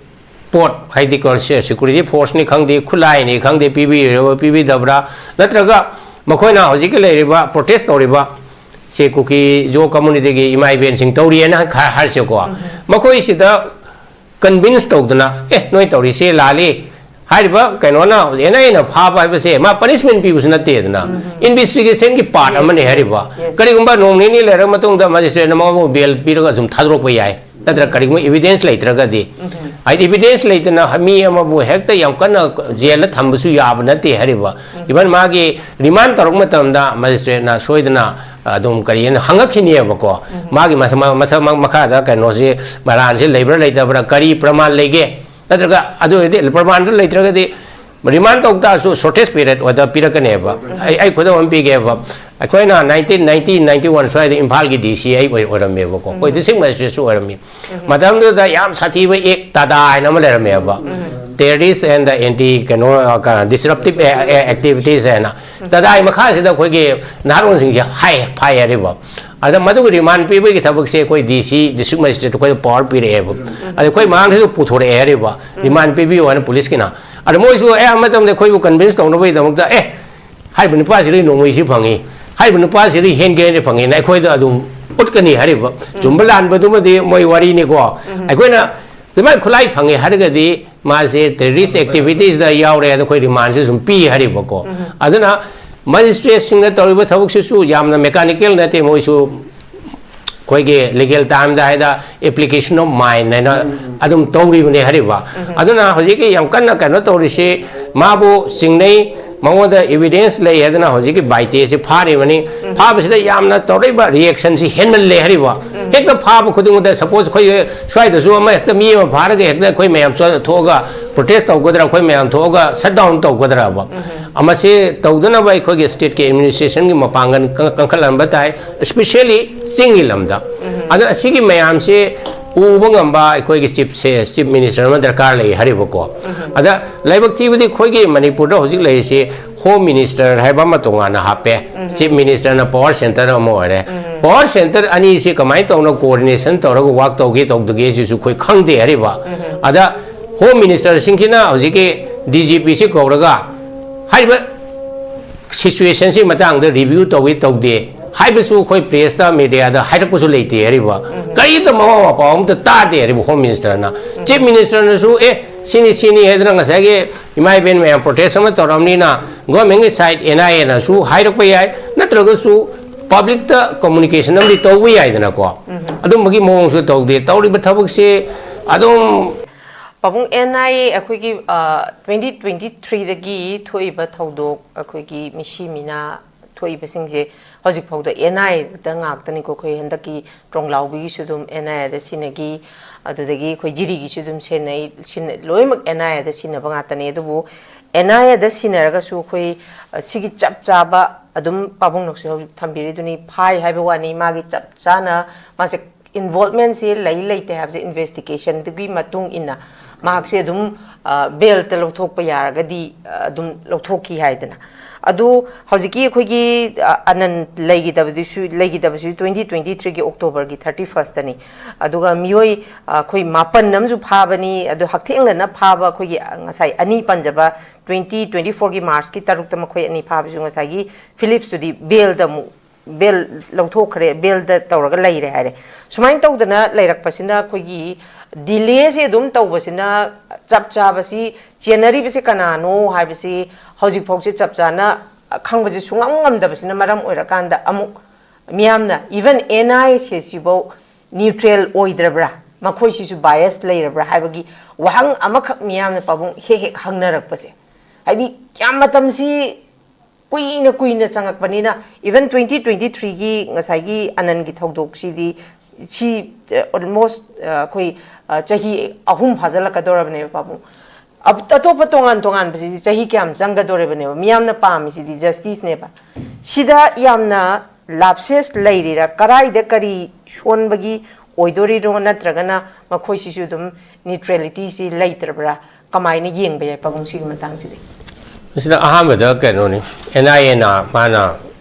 ꯄꯣꯠ, ꯍꯥꯏꯗꯤ ꯀꯣ-, ꯁꯦ-, security force ꯅꯤ ꯈꯪꯗꯦ, ꯈꯨꯠꯂꯥꯏꯅꯤ ꯈꯪꯗꯦ, ꯄꯤꯕꯤꯔꯤꯕ ꯄꯤꯕꯤꯗꯕ꯭ꯔꯥ? ꯅꯠꯇ꯭ꯔꯒ ꯃꯈꯣꯏꯅ ꯍꯧꯖꯤꯛꯀꯤ ꯂꯩꯔꯤꯕ protest ꯇꯧꯔꯤꯕ ꯁꯦ ꯀꯨꯀꯤ ꯖꯣ community ꯒꯤ ꯏꯃꯥ ꯏꯕꯦꯟꯁꯤꯡ ꯇꯧꯔꯤꯑꯅ ꯈ-, ꯍꯥꯏꯔꯁꯦꯀꯣ꯫ ꯎꯝ꯫ ꯃꯈꯣꯏꯁꯤꯗ convince ꯇꯧꯗꯅ, "ꯑꯦ, ꯅꯣꯏ ꯇꯧꯔꯤꯁꯦ ꯂꯥꯜꯂꯤ"꯫ ꯍꯥꯏꯔꯤꯕ ꯀꯩꯅꯣꯅ, N I A ꯅ ꯐꯥꯕ ꯍꯥꯏꯕꯁꯦ ꯃꯥ punishment ꯄꯤꯕꯁꯨ ꯅꯠꯇꯦꯗꯅ꯫ ꯎꯝ꯫ Investigation ꯒꯤ part Yes, ꯑꯃꯅꯤ yes, ꯍꯥꯏꯔꯤꯕ꯫ Yes꯫ ꯀꯔꯤꯒꯨꯝꯕ ꯅꯣꯡ ꯅꯤꯅꯤ ꯂꯩꯔꯕ ꯃꯇꯨꯡꯗ magistrate ꯅ ꯃꯉꯣꯟꯗ bail ꯄꯤꯔꯒ ꯑꯁꯨꯝ ꯊꯥꯗꯣꯔꯛꯄ ꯌꯥꯏ꯫ ꯅꯠꯇ꯭ꯔꯒ ꯀꯔꯤꯒꯨꯝꯕ evidence ꯂꯩꯇ꯭ꯔꯒꯗꯤ, ꯎꯝ꯫ ꯍꯥꯏꯗꯤ evidence ꯂꯩꯇꯅ ꯃꯤ ꯑꯃꯕꯨ ꯍꯦꯛꯇ ꯌꯥꯝ ꯀꯟꯅ jail ꯗ ꯊꯝꯕꯁꯨ ꯌꯥꯕ ꯅꯠꯇꯦ ꯍꯥꯏꯔꯤꯕ꯫ ꯎꯝ꯫ Even ꯃꯥꯒꯤ remand ꯇꯧꯔꯛꯄ ꯃꯇꯝꯗ magistrate ꯅ ꯁꯣꯏꯗꯅ ꯑꯗꯨꯝ ꯀꯔꯤ ꯍꯥꯏꯅ ꯍꯪꯉꯛꯈꯤꯅꯦꯕꯀꯣ꯫ ꯃꯥꯒꯤ ꯃꯊ- ꯃ- ꯃꯊꯛ ꯃ- ꯃꯈꯥꯗ ꯀꯩꯅꯣꯁꯤ, ꯃꯔꯥꯟꯁꯤ ꯂꯩꯕ꯭ꯔꯥ ꯂꯩꯇꯕ꯭ꯔꯥ, ꯀꯔꯤ ꯄ꯭ꯔꯃꯥꯟ ꯂꯩꯒꯦ? ꯅꯠꯇ꯭ꯔꯒ ꯑꯗꯨ ꯑꯣꯏꯔꯗꯤ ꯄ꯭ꯔꯃꯥꯟꯗꯨ ꯂꯩꯇ꯭ꯔꯒꯗꯤ ꯔꯤꯃꯥꯟ ꯇꯧ ꯇꯥꯔꯁꯨ shortest period ꯑꯣꯏꯗ ꯄꯤꯔꯛꯀꯅꯦꯕ꯫ ꯑꯩ ꯑꯩ ꯈꯨꯗꯝ ꯑꯃ ꯄꯤꯒꯦꯕ꯫ ꯑꯩꯈꯣꯏꯅ nineteen ninety, ninety-one ꯁ꯭ꯋꯥꯏꯗ ꯏꯝꯐꯥꯜꯒꯤ D C ꯑꯩ ꯑꯣꯏ- ꯑꯣꯏꯔꯝꯃꯦꯕꯀꯣ꯫ ꯑꯩꯈꯣꯏ district magistrate ꯁꯨ ꯑꯣꯏꯔꯝꯃꯤ꯫ ꯃꯇꯝꯗꯨꯗ ꯌꯥꯝ ꯁꯥꯊꯤꯕ act ꯇꯥꯗꯥ ꯍꯥꯏꯅ ꯑꯃ ꯂꯩꯔꯝꯃꯦꯕ꯫ Terrorist and the anti ꯀꯩꯅꯣ, ꯑ, ꯀ- disruptive a- a- activities ꯍꯥꯏꯅ꯫ ꯇꯥꯗꯥꯒꯤ ꯃꯈꯥꯁꯤꯗ ꯑꯩꯈꯣꯏꯒꯤ ꯅꯍꯥꯔꯣꯟꯁꯤꯡꯁꯦ ꯍꯥꯏ ꯐꯥꯏ ꯍꯥꯏꯔꯤꯕ꯫ ꯑꯗ ꯃꯗꯨꯒꯤ ꯔꯤꯃꯥꯟ ꯄꯤꯕꯒꯤ ꯊꯕꯛꯁꯦ ꯑꯩꯈꯣꯏ D C, district magistrate, ꯑꯩꯈꯣꯏꯗ power ꯄꯤꯔꯛꯑꯦꯕ꯫ ꯑꯗ ꯑꯩꯈꯣꯏ ꯃꯃꯥꯡꯗꯁꯨ ꯄꯨꯊꯣꯔꯛꯑꯦ ꯍꯥꯏꯔꯤꯕ, ꯔꯤꯃꯥꯟ ꯄꯤꯕꯤꯌꯨ ꯍꯥꯏꯅ ꯄꯨꯂꯤꯁꯀꯤꯅ꯫ ꯑꯗ ꯃꯣꯏꯁꯨ ꯑꯌꯥꯝꯕ ꯃꯇꯝꯗ ꯑꯩꯈꯣꯏꯕꯨ convince ꯇꯧꯅꯕꯒꯤꯗꯃꯛꯇ, "ꯑꯦ, ꯍꯥꯏꯔꯤꯕ ꯅꯨꯄꯥꯁꯤꯗꯤ ꯅꯣꯡꯃꯩꯁꯤ ꯐꯪꯉꯤ, ꯍꯥꯏꯔꯤꯕ ꯅꯨꯄꯥꯁꯤꯗꯤ hand grenade ꯐꯪꯉꯤꯅ" ꯑꯩꯈꯣꯏꯗ ꯑꯗꯨꯝ ꯎꯠꯀꯅꯤ ꯍꯥꯏꯔꯤꯕ꯫ ꯆꯨꯝꯕ ꯂꯥꯟꯕꯗꯨꯃꯗꯤ ꯃꯣꯏ ꯋꯥꯔꯤꯅꯤꯀꯣ꯫ ꯑꯩꯈꯣꯏꯅ ꯑꯗꯨꯃꯥꯏꯅ ꯈꯨꯠꯂꯥꯏ ꯐꯪꯉꯦ ꯍꯥꯏꯔꯒꯗꯤ ꯃꯥꯁꯦ terrorist activities ꯗ ꯌꯥꯎꯔꯦ ꯍꯥꯏꯅ ꯑꯩꯈꯣꯏ ꯔꯤꯃꯥꯟꯁꯦ ꯁꯨꯝ ꯄꯤ ꯍꯥꯏꯔꯤꯕꯀꯣ꯫ ꯑꯗꯨꯅ magistrate ꯁꯤꯡꯅ ꯇꯧꯔꯤꯕ ꯊꯕꯛꯁꯤꯁꯨ ꯌꯥꯝꯅ mechanical ꯅꯠꯇꯦ, ꯃꯣꯏꯁꯨ ꯑꯩꯈꯣꯏꯒꯤ legal term ꯗ ꯍꯥꯏꯗ application of mind ꯍꯥꯏꯅ ꯑꯗꯨꯝ ꯇꯧꯔꯤꯕꯅꯦ ꯍꯥꯏꯔꯤꯕ꯫ ꯑꯗꯨꯅ ꯍꯧꯖꯤꯛꯀꯤ ꯌꯥꯝ ꯀꯟꯅ ꯀꯩꯅꯣ ꯇꯧꯔꯤꯁꯤ, ꯃꯥꯕꯨ ꯆꯤꯡꯅꯩ, ꯃꯉꯣꯟꯗ evidence ꯂꯩ ꯍꯥꯏꯗꯅ ꯍꯧꯖꯤꯛꯀꯤ ꯕꯥꯏꯇꯦꯁꯤ ꯐꯥꯔꯤꯕꯅꯤ꯫ ꯐꯥꯕꯁꯤꯗ ꯌꯥꯝꯅ ꯇꯧꯔꯛꯏꯕ reaction ꯁꯤ ꯍꯦꯟꯃꯜꯂꯦ ꯍꯥꯏꯔꯤꯕ꯫ ꯍꯦꯛꯇ ꯐꯥꯕ ꯈꯨꯗꯤꯡꯃꯛꯇ, suppose ꯑꯩꯈꯣꯏ ꯁ꯭ꯋꯥꯏꯗꯁꯨ ꯑꯃ ꯍꯦꯛꯇ ꯃꯤ ꯑꯃ ꯐꯥꯔꯒ ꯍꯦꯛꯇ ꯑꯩꯈꯣꯏ ꯃꯌꯥꯝ ꯆꯣ- ꯊꯣꯛꯑꯒ protest ꯇꯧꯒꯗ꯭ꯔꯥ, ꯑꯩꯈꯣꯏ ꯃꯌꯥꯝ ꯊꯣꯛꯑꯒ shutdown ꯇꯧꯒꯗ꯭ꯔꯕ? ꯃꯁꯤ ꯇꯧꯗꯅꯕ ꯑꯩꯈꯣꯏꯒꯤ state ꯀꯤ administration ꯒꯤ ꯃꯄꯥꯡꯒꯜ ꯀ- ꯀꯟꯈꯠꯍꯟꯕ ꯇꯥꯏ, especially ꯆꯤꯡꯒꯤ ꯂꯝꯗ꯫ ꯑꯗ ꯑꯁꯤꯒꯤ ꯃꯌꯥꯝꯁꯦ ꯎꯕ ꯉꯝꯕ ꯑꯩꯈꯣꯏꯒꯤ chief ꯁꯦ, chief minister ꯑꯃ ꯗꯔꯀꯥꯔ ꯂꯩ ꯍꯥꯏꯔꯤꯕꯀꯣ꯫ ꯑꯗ ꯂꯥꯏꯕꯛ ꯊꯤꯕꯗꯤ ꯑꯩꯈꯣꯏꯒꯤ ꯃꯅꯤꯄꯨꯔꯗ ꯍꯧꯖꯤꯛ ꯂꯩꯔꯤꯁꯤ home minister ꯍꯥꯏꯕ ꯑꯃ ꯇꯣꯉꯥꯟꯅ ꯍꯥꯞꯄꯦ, chief minister ꯅ power center ꯑꯃ ꯑꯣꯏꯔꯦ꯫ Power center ꯑꯅꯤꯁꯤ ꯀꯃꯥꯏꯅ ꯇꯧꯅ coordination ꯇꯧꯔꯒ work ꯇꯧꯒꯦ ꯇꯧꯗꯒꯦ ꯁꯤꯁꯨ ꯑꯩꯈꯣꯏ ꯈꯪꯗꯦ ꯍꯥꯏꯔꯤꯕ꯫ ꯑꯗ home minister ꯁꯤꯡꯁꯤꯅ ꯍꯧꯖꯤꯛꯀꯤ D G P ꯁꯤ ꯀꯧꯔꯒ ꯍꯥꯏꯔꯤꯕ situation ꯁꯤ ꯃꯇꯥꯡꯗ review ꯇꯧꯏ ꯇꯧꯗꯦ ꯍꯥꯏꯕꯁꯨ ꯑꯩꯈꯣꯏ press ꯇ, media ꯗ ꯍꯥꯏꯔꯛꯄꯁꯨ ꯂꯩꯇꯦ ꯍꯥꯏꯔꯤꯕ꯫ ꯀꯔꯤꯝꯇ ꯃꯋꯥ ꯃꯄꯥꯎ ꯑꯃꯇ ꯇꯥꯗꯦ ꯍꯥꯏꯔꯤꯕ home minister ꯅ꯫ Chief minister ꯅꯁꯨ, "ꯑꯦ, ꯁꯤꯅꯤ ꯁꯤꯅꯤ" ꯍꯥꯏꯗꯅ ꯉꯁꯥꯏꯒꯤ ꯏꯃꯥ ꯏꯕꯦꯟ ꯃꯌꯥꯝ protest ꯑꯃ ꯇꯧꯔꯕꯅꯤꯅ government ꯀꯤ side N I A ꯅꯁꯨ ꯍꯥꯏꯔꯛꯄ ꯌꯥꯏ, ꯅꯠꯇ꯭ꯔꯒꯁꯨ public ꯇ communication ꯑꯃꯗꯤ ꯇꯧꯕ ꯌꯥꯏꯗꯅꯀꯣ꯫ ꯑꯗꯨꯝꯕꯒꯤ ꯃꯑꯣꯡꯁꯨ ꯇꯧꯗꯦ꯫ ꯇꯧꯔꯤꯕ ꯊꯕꯛꯁꯤ ꯑꯗꯨꯝ ꯄꯥꯕꯨꯡ, N I A ꯑꯩꯈꯣꯏꯒꯤ, ꯑ, twenty twenty-three ꯗꯒꯤ ꯊꯣꯛꯏꯕ ꯊꯧꯗꯣꯛ, ꯑꯩꯈꯣꯏꯒꯤ ꯃꯤꯁꯤ ꯃꯤꯅꯥ ꯊꯣꯛꯏꯕꯁꯤꯡꯁꯦ ꯍꯧꯖꯤꯛꯐꯥꯎꯗ ꯑꯦꯟ ꯑꯥꯏ ꯑꯦꯗ ꯉꯥꯛꯇꯅꯤꯀꯣ꯫ ꯑꯩꯈꯣꯏ ꯍꯟꯗꯛꯀꯤ ꯇ꯭ꯔꯣꯡꯂꯥꯎꯕꯤꯒꯤꯁꯨ ꯑꯗꯨꯝ ꯑꯦꯟ ꯑꯥꯏ ꯑꯦꯗ ꯁꯤꯟꯅꯈꯤ, ꯑꯗꯨꯗꯒꯤ ꯑꯩꯈꯣꯏ ꯖꯤꯔꯤꯒꯤꯁꯨ ꯑꯗꯨꯝ ꯁꯤꯟꯅꯩ, ꯁꯤꯟꯅ-, ꯂꯣꯏꯅꯃꯛ ꯑꯦꯟ ꯑꯥꯏ ꯑꯦꯗ ꯁꯤꯟꯅꯕ ꯉꯥꯛꯇꯅꯤ꯫ ꯑꯗꯨꯕꯨ ꯑꯦꯟ ꯑꯥꯏ ꯑꯦꯗ ꯁꯤꯟꯅꯔꯒꯁꯨ ꯑꯩꯈꯣꯏ, ꯑ, ꯁꯤꯒꯤ ꯆꯞ ꯆꯥꯕ ꯑꯗꯨꯝ ꯄꯥꯕꯨꯡꯅꯁꯨ ꯍꯧꯖꯤꯛ ꯊꯝꯕꯤꯔꯤꯗꯨꯅꯤ, ꯐꯥꯏ ꯍꯥꯏꯕ ꯋꯥꯅꯤ, ꯃꯥꯒꯤ ꯆꯞ ꯆꯥꯅ ꯃꯥꯁꯦ ꯏꯟꯚꯣꯜꯚꯃꯦꯟꯁꯤ ꯂꯩ ꯂꯩꯇꯦ ꯍꯥꯏꯕꯁꯦ ꯏꯟꯚꯦꯁꯇꯤꯒꯦꯁꯟꯗꯨꯒꯤ ꯃꯇꯨꯡ ꯏꯟꯅ ꯃꯍꯥꯛꯁꯦ ꯑꯗꯨꯝ, ꯑ, ꯕꯦꯜꯇ ꯂꯧꯊꯣꯛꯄ ꯌꯥꯔꯒꯗꯤ, ꯑ, ꯑꯗꯨꯝ ꯂꯧꯊꯣꯛꯈꯤ ꯍꯥꯏꯗꯅ꯫ ꯑꯗꯨ ꯍꯧꯖꯤꯛꯀꯤ ꯑꯩꯈꯣꯏꯒꯤ, ꯑ, ꯑꯅꯟ ꯂꯩꯈꯤꯗꯕꯗꯨꯁꯨ, ꯂꯩꯈꯤꯗꯕꯁꯨ ꯇ꯭ꯋꯦꯟꯇꯤ ꯇ꯭ꯋꯦꯟꯇꯤ ꯊ꯭ꯔꯤꯒꯤ ꯑꯣꯛꯇꯣꯕꯔꯒꯤ ꯊꯥꯔꯇꯤ ꯐꯥꯔꯁꯇꯅꯤ꯫ ꯑꯗꯨꯒ ꯃꯤꯑꯣꯏ, ꯑ, ꯑꯩꯈꯣꯏ ꯃꯥꯄꯟ ꯑꯃꯁꯨ ꯐꯥꯕꯅꯤ꯫ ꯑꯗꯨ ꯍꯛꯊꯦꯡꯅꯅ ꯐꯥꯕ ꯑꯩꯈꯣꯏꯒꯤ, ꯑ, ꯉꯁꯥꯏ ꯑꯅꯤ ꯄꯟꯖꯕ ꯇ꯭ꯋꯦꯟꯇꯤ ꯇ꯭ꯋꯦꯟꯇꯤ ꯐꯣꯔꯒꯤ ꯃꯥꯔꯆꯀꯤ ꯇꯔꯨꯛꯇ ꯃꯈꯣꯏ ꯑꯅꯤ ꯐꯥꯕꯁꯨ ꯉꯁꯥꯏꯒꯤ ꯐꯤꯂꯤꯞꯁꯇꯨꯗꯤ ꯕꯦꯜꯗ ꯑꯃꯨꯛ ꯕꯦꯜ ꯂꯧꯊꯣꯛꯈ꯭ꯔꯦ, ꯕꯦꯜꯗ ꯇꯧꯔꯒ ꯂꯩꯔꯦ ꯍꯥꯏꯔꯦ꯫ ꯁꯨꯃꯥꯏꯅ ꯇꯧꯗꯅ ꯂꯩꯔꯛꯄꯁꯤꯅ ꯑꯩꯈꯣꯏꯒꯤ ꯗꯤꯂꯦꯁꯦ ꯑꯗꯨꯝ ꯇꯧꯕꯁꯤꯅ ꯆꯞ ꯆꯥꯕꯁꯤ ꯆꯦꯟꯅꯔꯤꯕꯁꯤ ꯀꯅꯥꯅꯣ ꯍꯥꯏꯕꯁꯤ ꯍꯧꯖꯤꯛꯐꯥꯎꯁꯦ ꯆꯞ ꯆꯥꯅ ꯈꯪꯕꯁꯦ ꯁꯨꯡꯉꯝ ꯉꯝꯗꯕꯁꯤꯅ ꯃꯔꯝ ꯑꯣꯏꯔꯀꯥꯟꯗ ꯑꯃꯨꯛ ꯃꯤꯌꯥꯝꯅ even ꯑꯦꯟ ꯑꯥꯏ ꯑꯦꯁ ꯁꯤꯐꯧ ꯅ꯭ꯌꯨꯇ꯭ꯔꯦꯜ ꯑꯣꯏꯗ꯭ꯔꯕ꯭ꯔꯥ, ꯃꯈꯣꯏꯁꯤꯁꯨ ꯕꯥꯏꯁ ꯂꯩꯔꯕ꯭ꯔꯥ ꯍꯥꯏꯕꯒꯤ ꯋꯥꯍꯪ ꯑꯃꯈꯛ ꯃꯤꯌꯥꯝꯅ ꯄꯥꯕꯨꯡ ꯍꯦꯛ ꯍꯦꯛ ꯍꯪꯅꯔꯛꯄꯁꯦ꯫ ꯍꯥꯏꯗꯤ ꯌꯥꯝ ꯃꯇꯝꯁꯤ ꯀꯨꯏꯅ ꯀꯨꯏꯅ ꯆꯪꯉꯛꯄꯅꯤꯅ, even ꯇ꯭ꯋꯦꯟꯇꯤ ꯇ꯭ꯋꯦꯟꯇꯤ ꯊ꯭ꯔꯤꯒꯤ ꯉꯁꯥꯏꯒꯤ ꯑꯅꯟꯒꯤ ꯊꯧꯗꯣꯛꯁꯤꯗꯤ ꯁꯤ, ꯑ, almost, ꯑ, ꯑꯩꯈꯣꯏ, ꯑ, ꯆꯍꯤ ꯑꯍꯨꯝ ꯐꯥꯖꯤꯜꯂꯛꯀꯗꯧꯔꯕꯅꯦꯕ ꯄꯥꯕꯨꯡ꯫ ꯑꯞ-, ꯑꯇꯣꯞꯄ ꯇꯣꯉꯥꯟ ꯇꯣꯉꯥꯟꯕꯁꯤꯗꯤ ꯆꯍꯤ ꯀꯌꯥꯝ ꯆꯪꯒꯗꯧꯔꯤꯕꯅꯦꯕ? ꯃꯤꯌꯥꯝꯅ ꯄꯥꯝꯃꯤꯁꯤꯗꯤ ꯖꯁꯇꯤꯁꯅꯦꯕ꯫ ꯁꯤꯗ ꯌꯥꯝꯅ ꯂꯥꯞꯁꯦꯁ ꯂꯩꯔꯤꯔꯥ? ꯀꯔꯥꯏꯗ ꯀꯔꯤ ꯁꯣꯟꯕꯒꯤ ꯑꯣꯏꯗꯣꯔꯤꯅꯣ? ꯅꯠꯇ꯭ꯔꯒꯅ ꯃꯈꯣꯏꯁꯤꯁꯨ ꯑꯗꯨꯝ ꯅ꯭ꯌꯨꯇ꯭ꯔꯦꯂꯤꯇꯤꯁꯤ ꯂꯩꯇ꯭ꯔꯕ꯭ꯔꯥ? ꯀꯃꯥꯏꯅ ꯌꯦꯡꯕ ꯌꯥꯏ ꯄꯥꯕꯨꯡ ꯁꯤꯒꯤ ꯃꯇꯥꯡꯁꯤꯗꯤ? ꯃꯁꯤꯗ ꯑꯍꯥꯟꯕꯗ ꯀꯩꯅꯣꯅꯤ, ꯑꯦꯟ ꯑꯥꯏ ꯑꯦꯅ ꯃꯥꯅ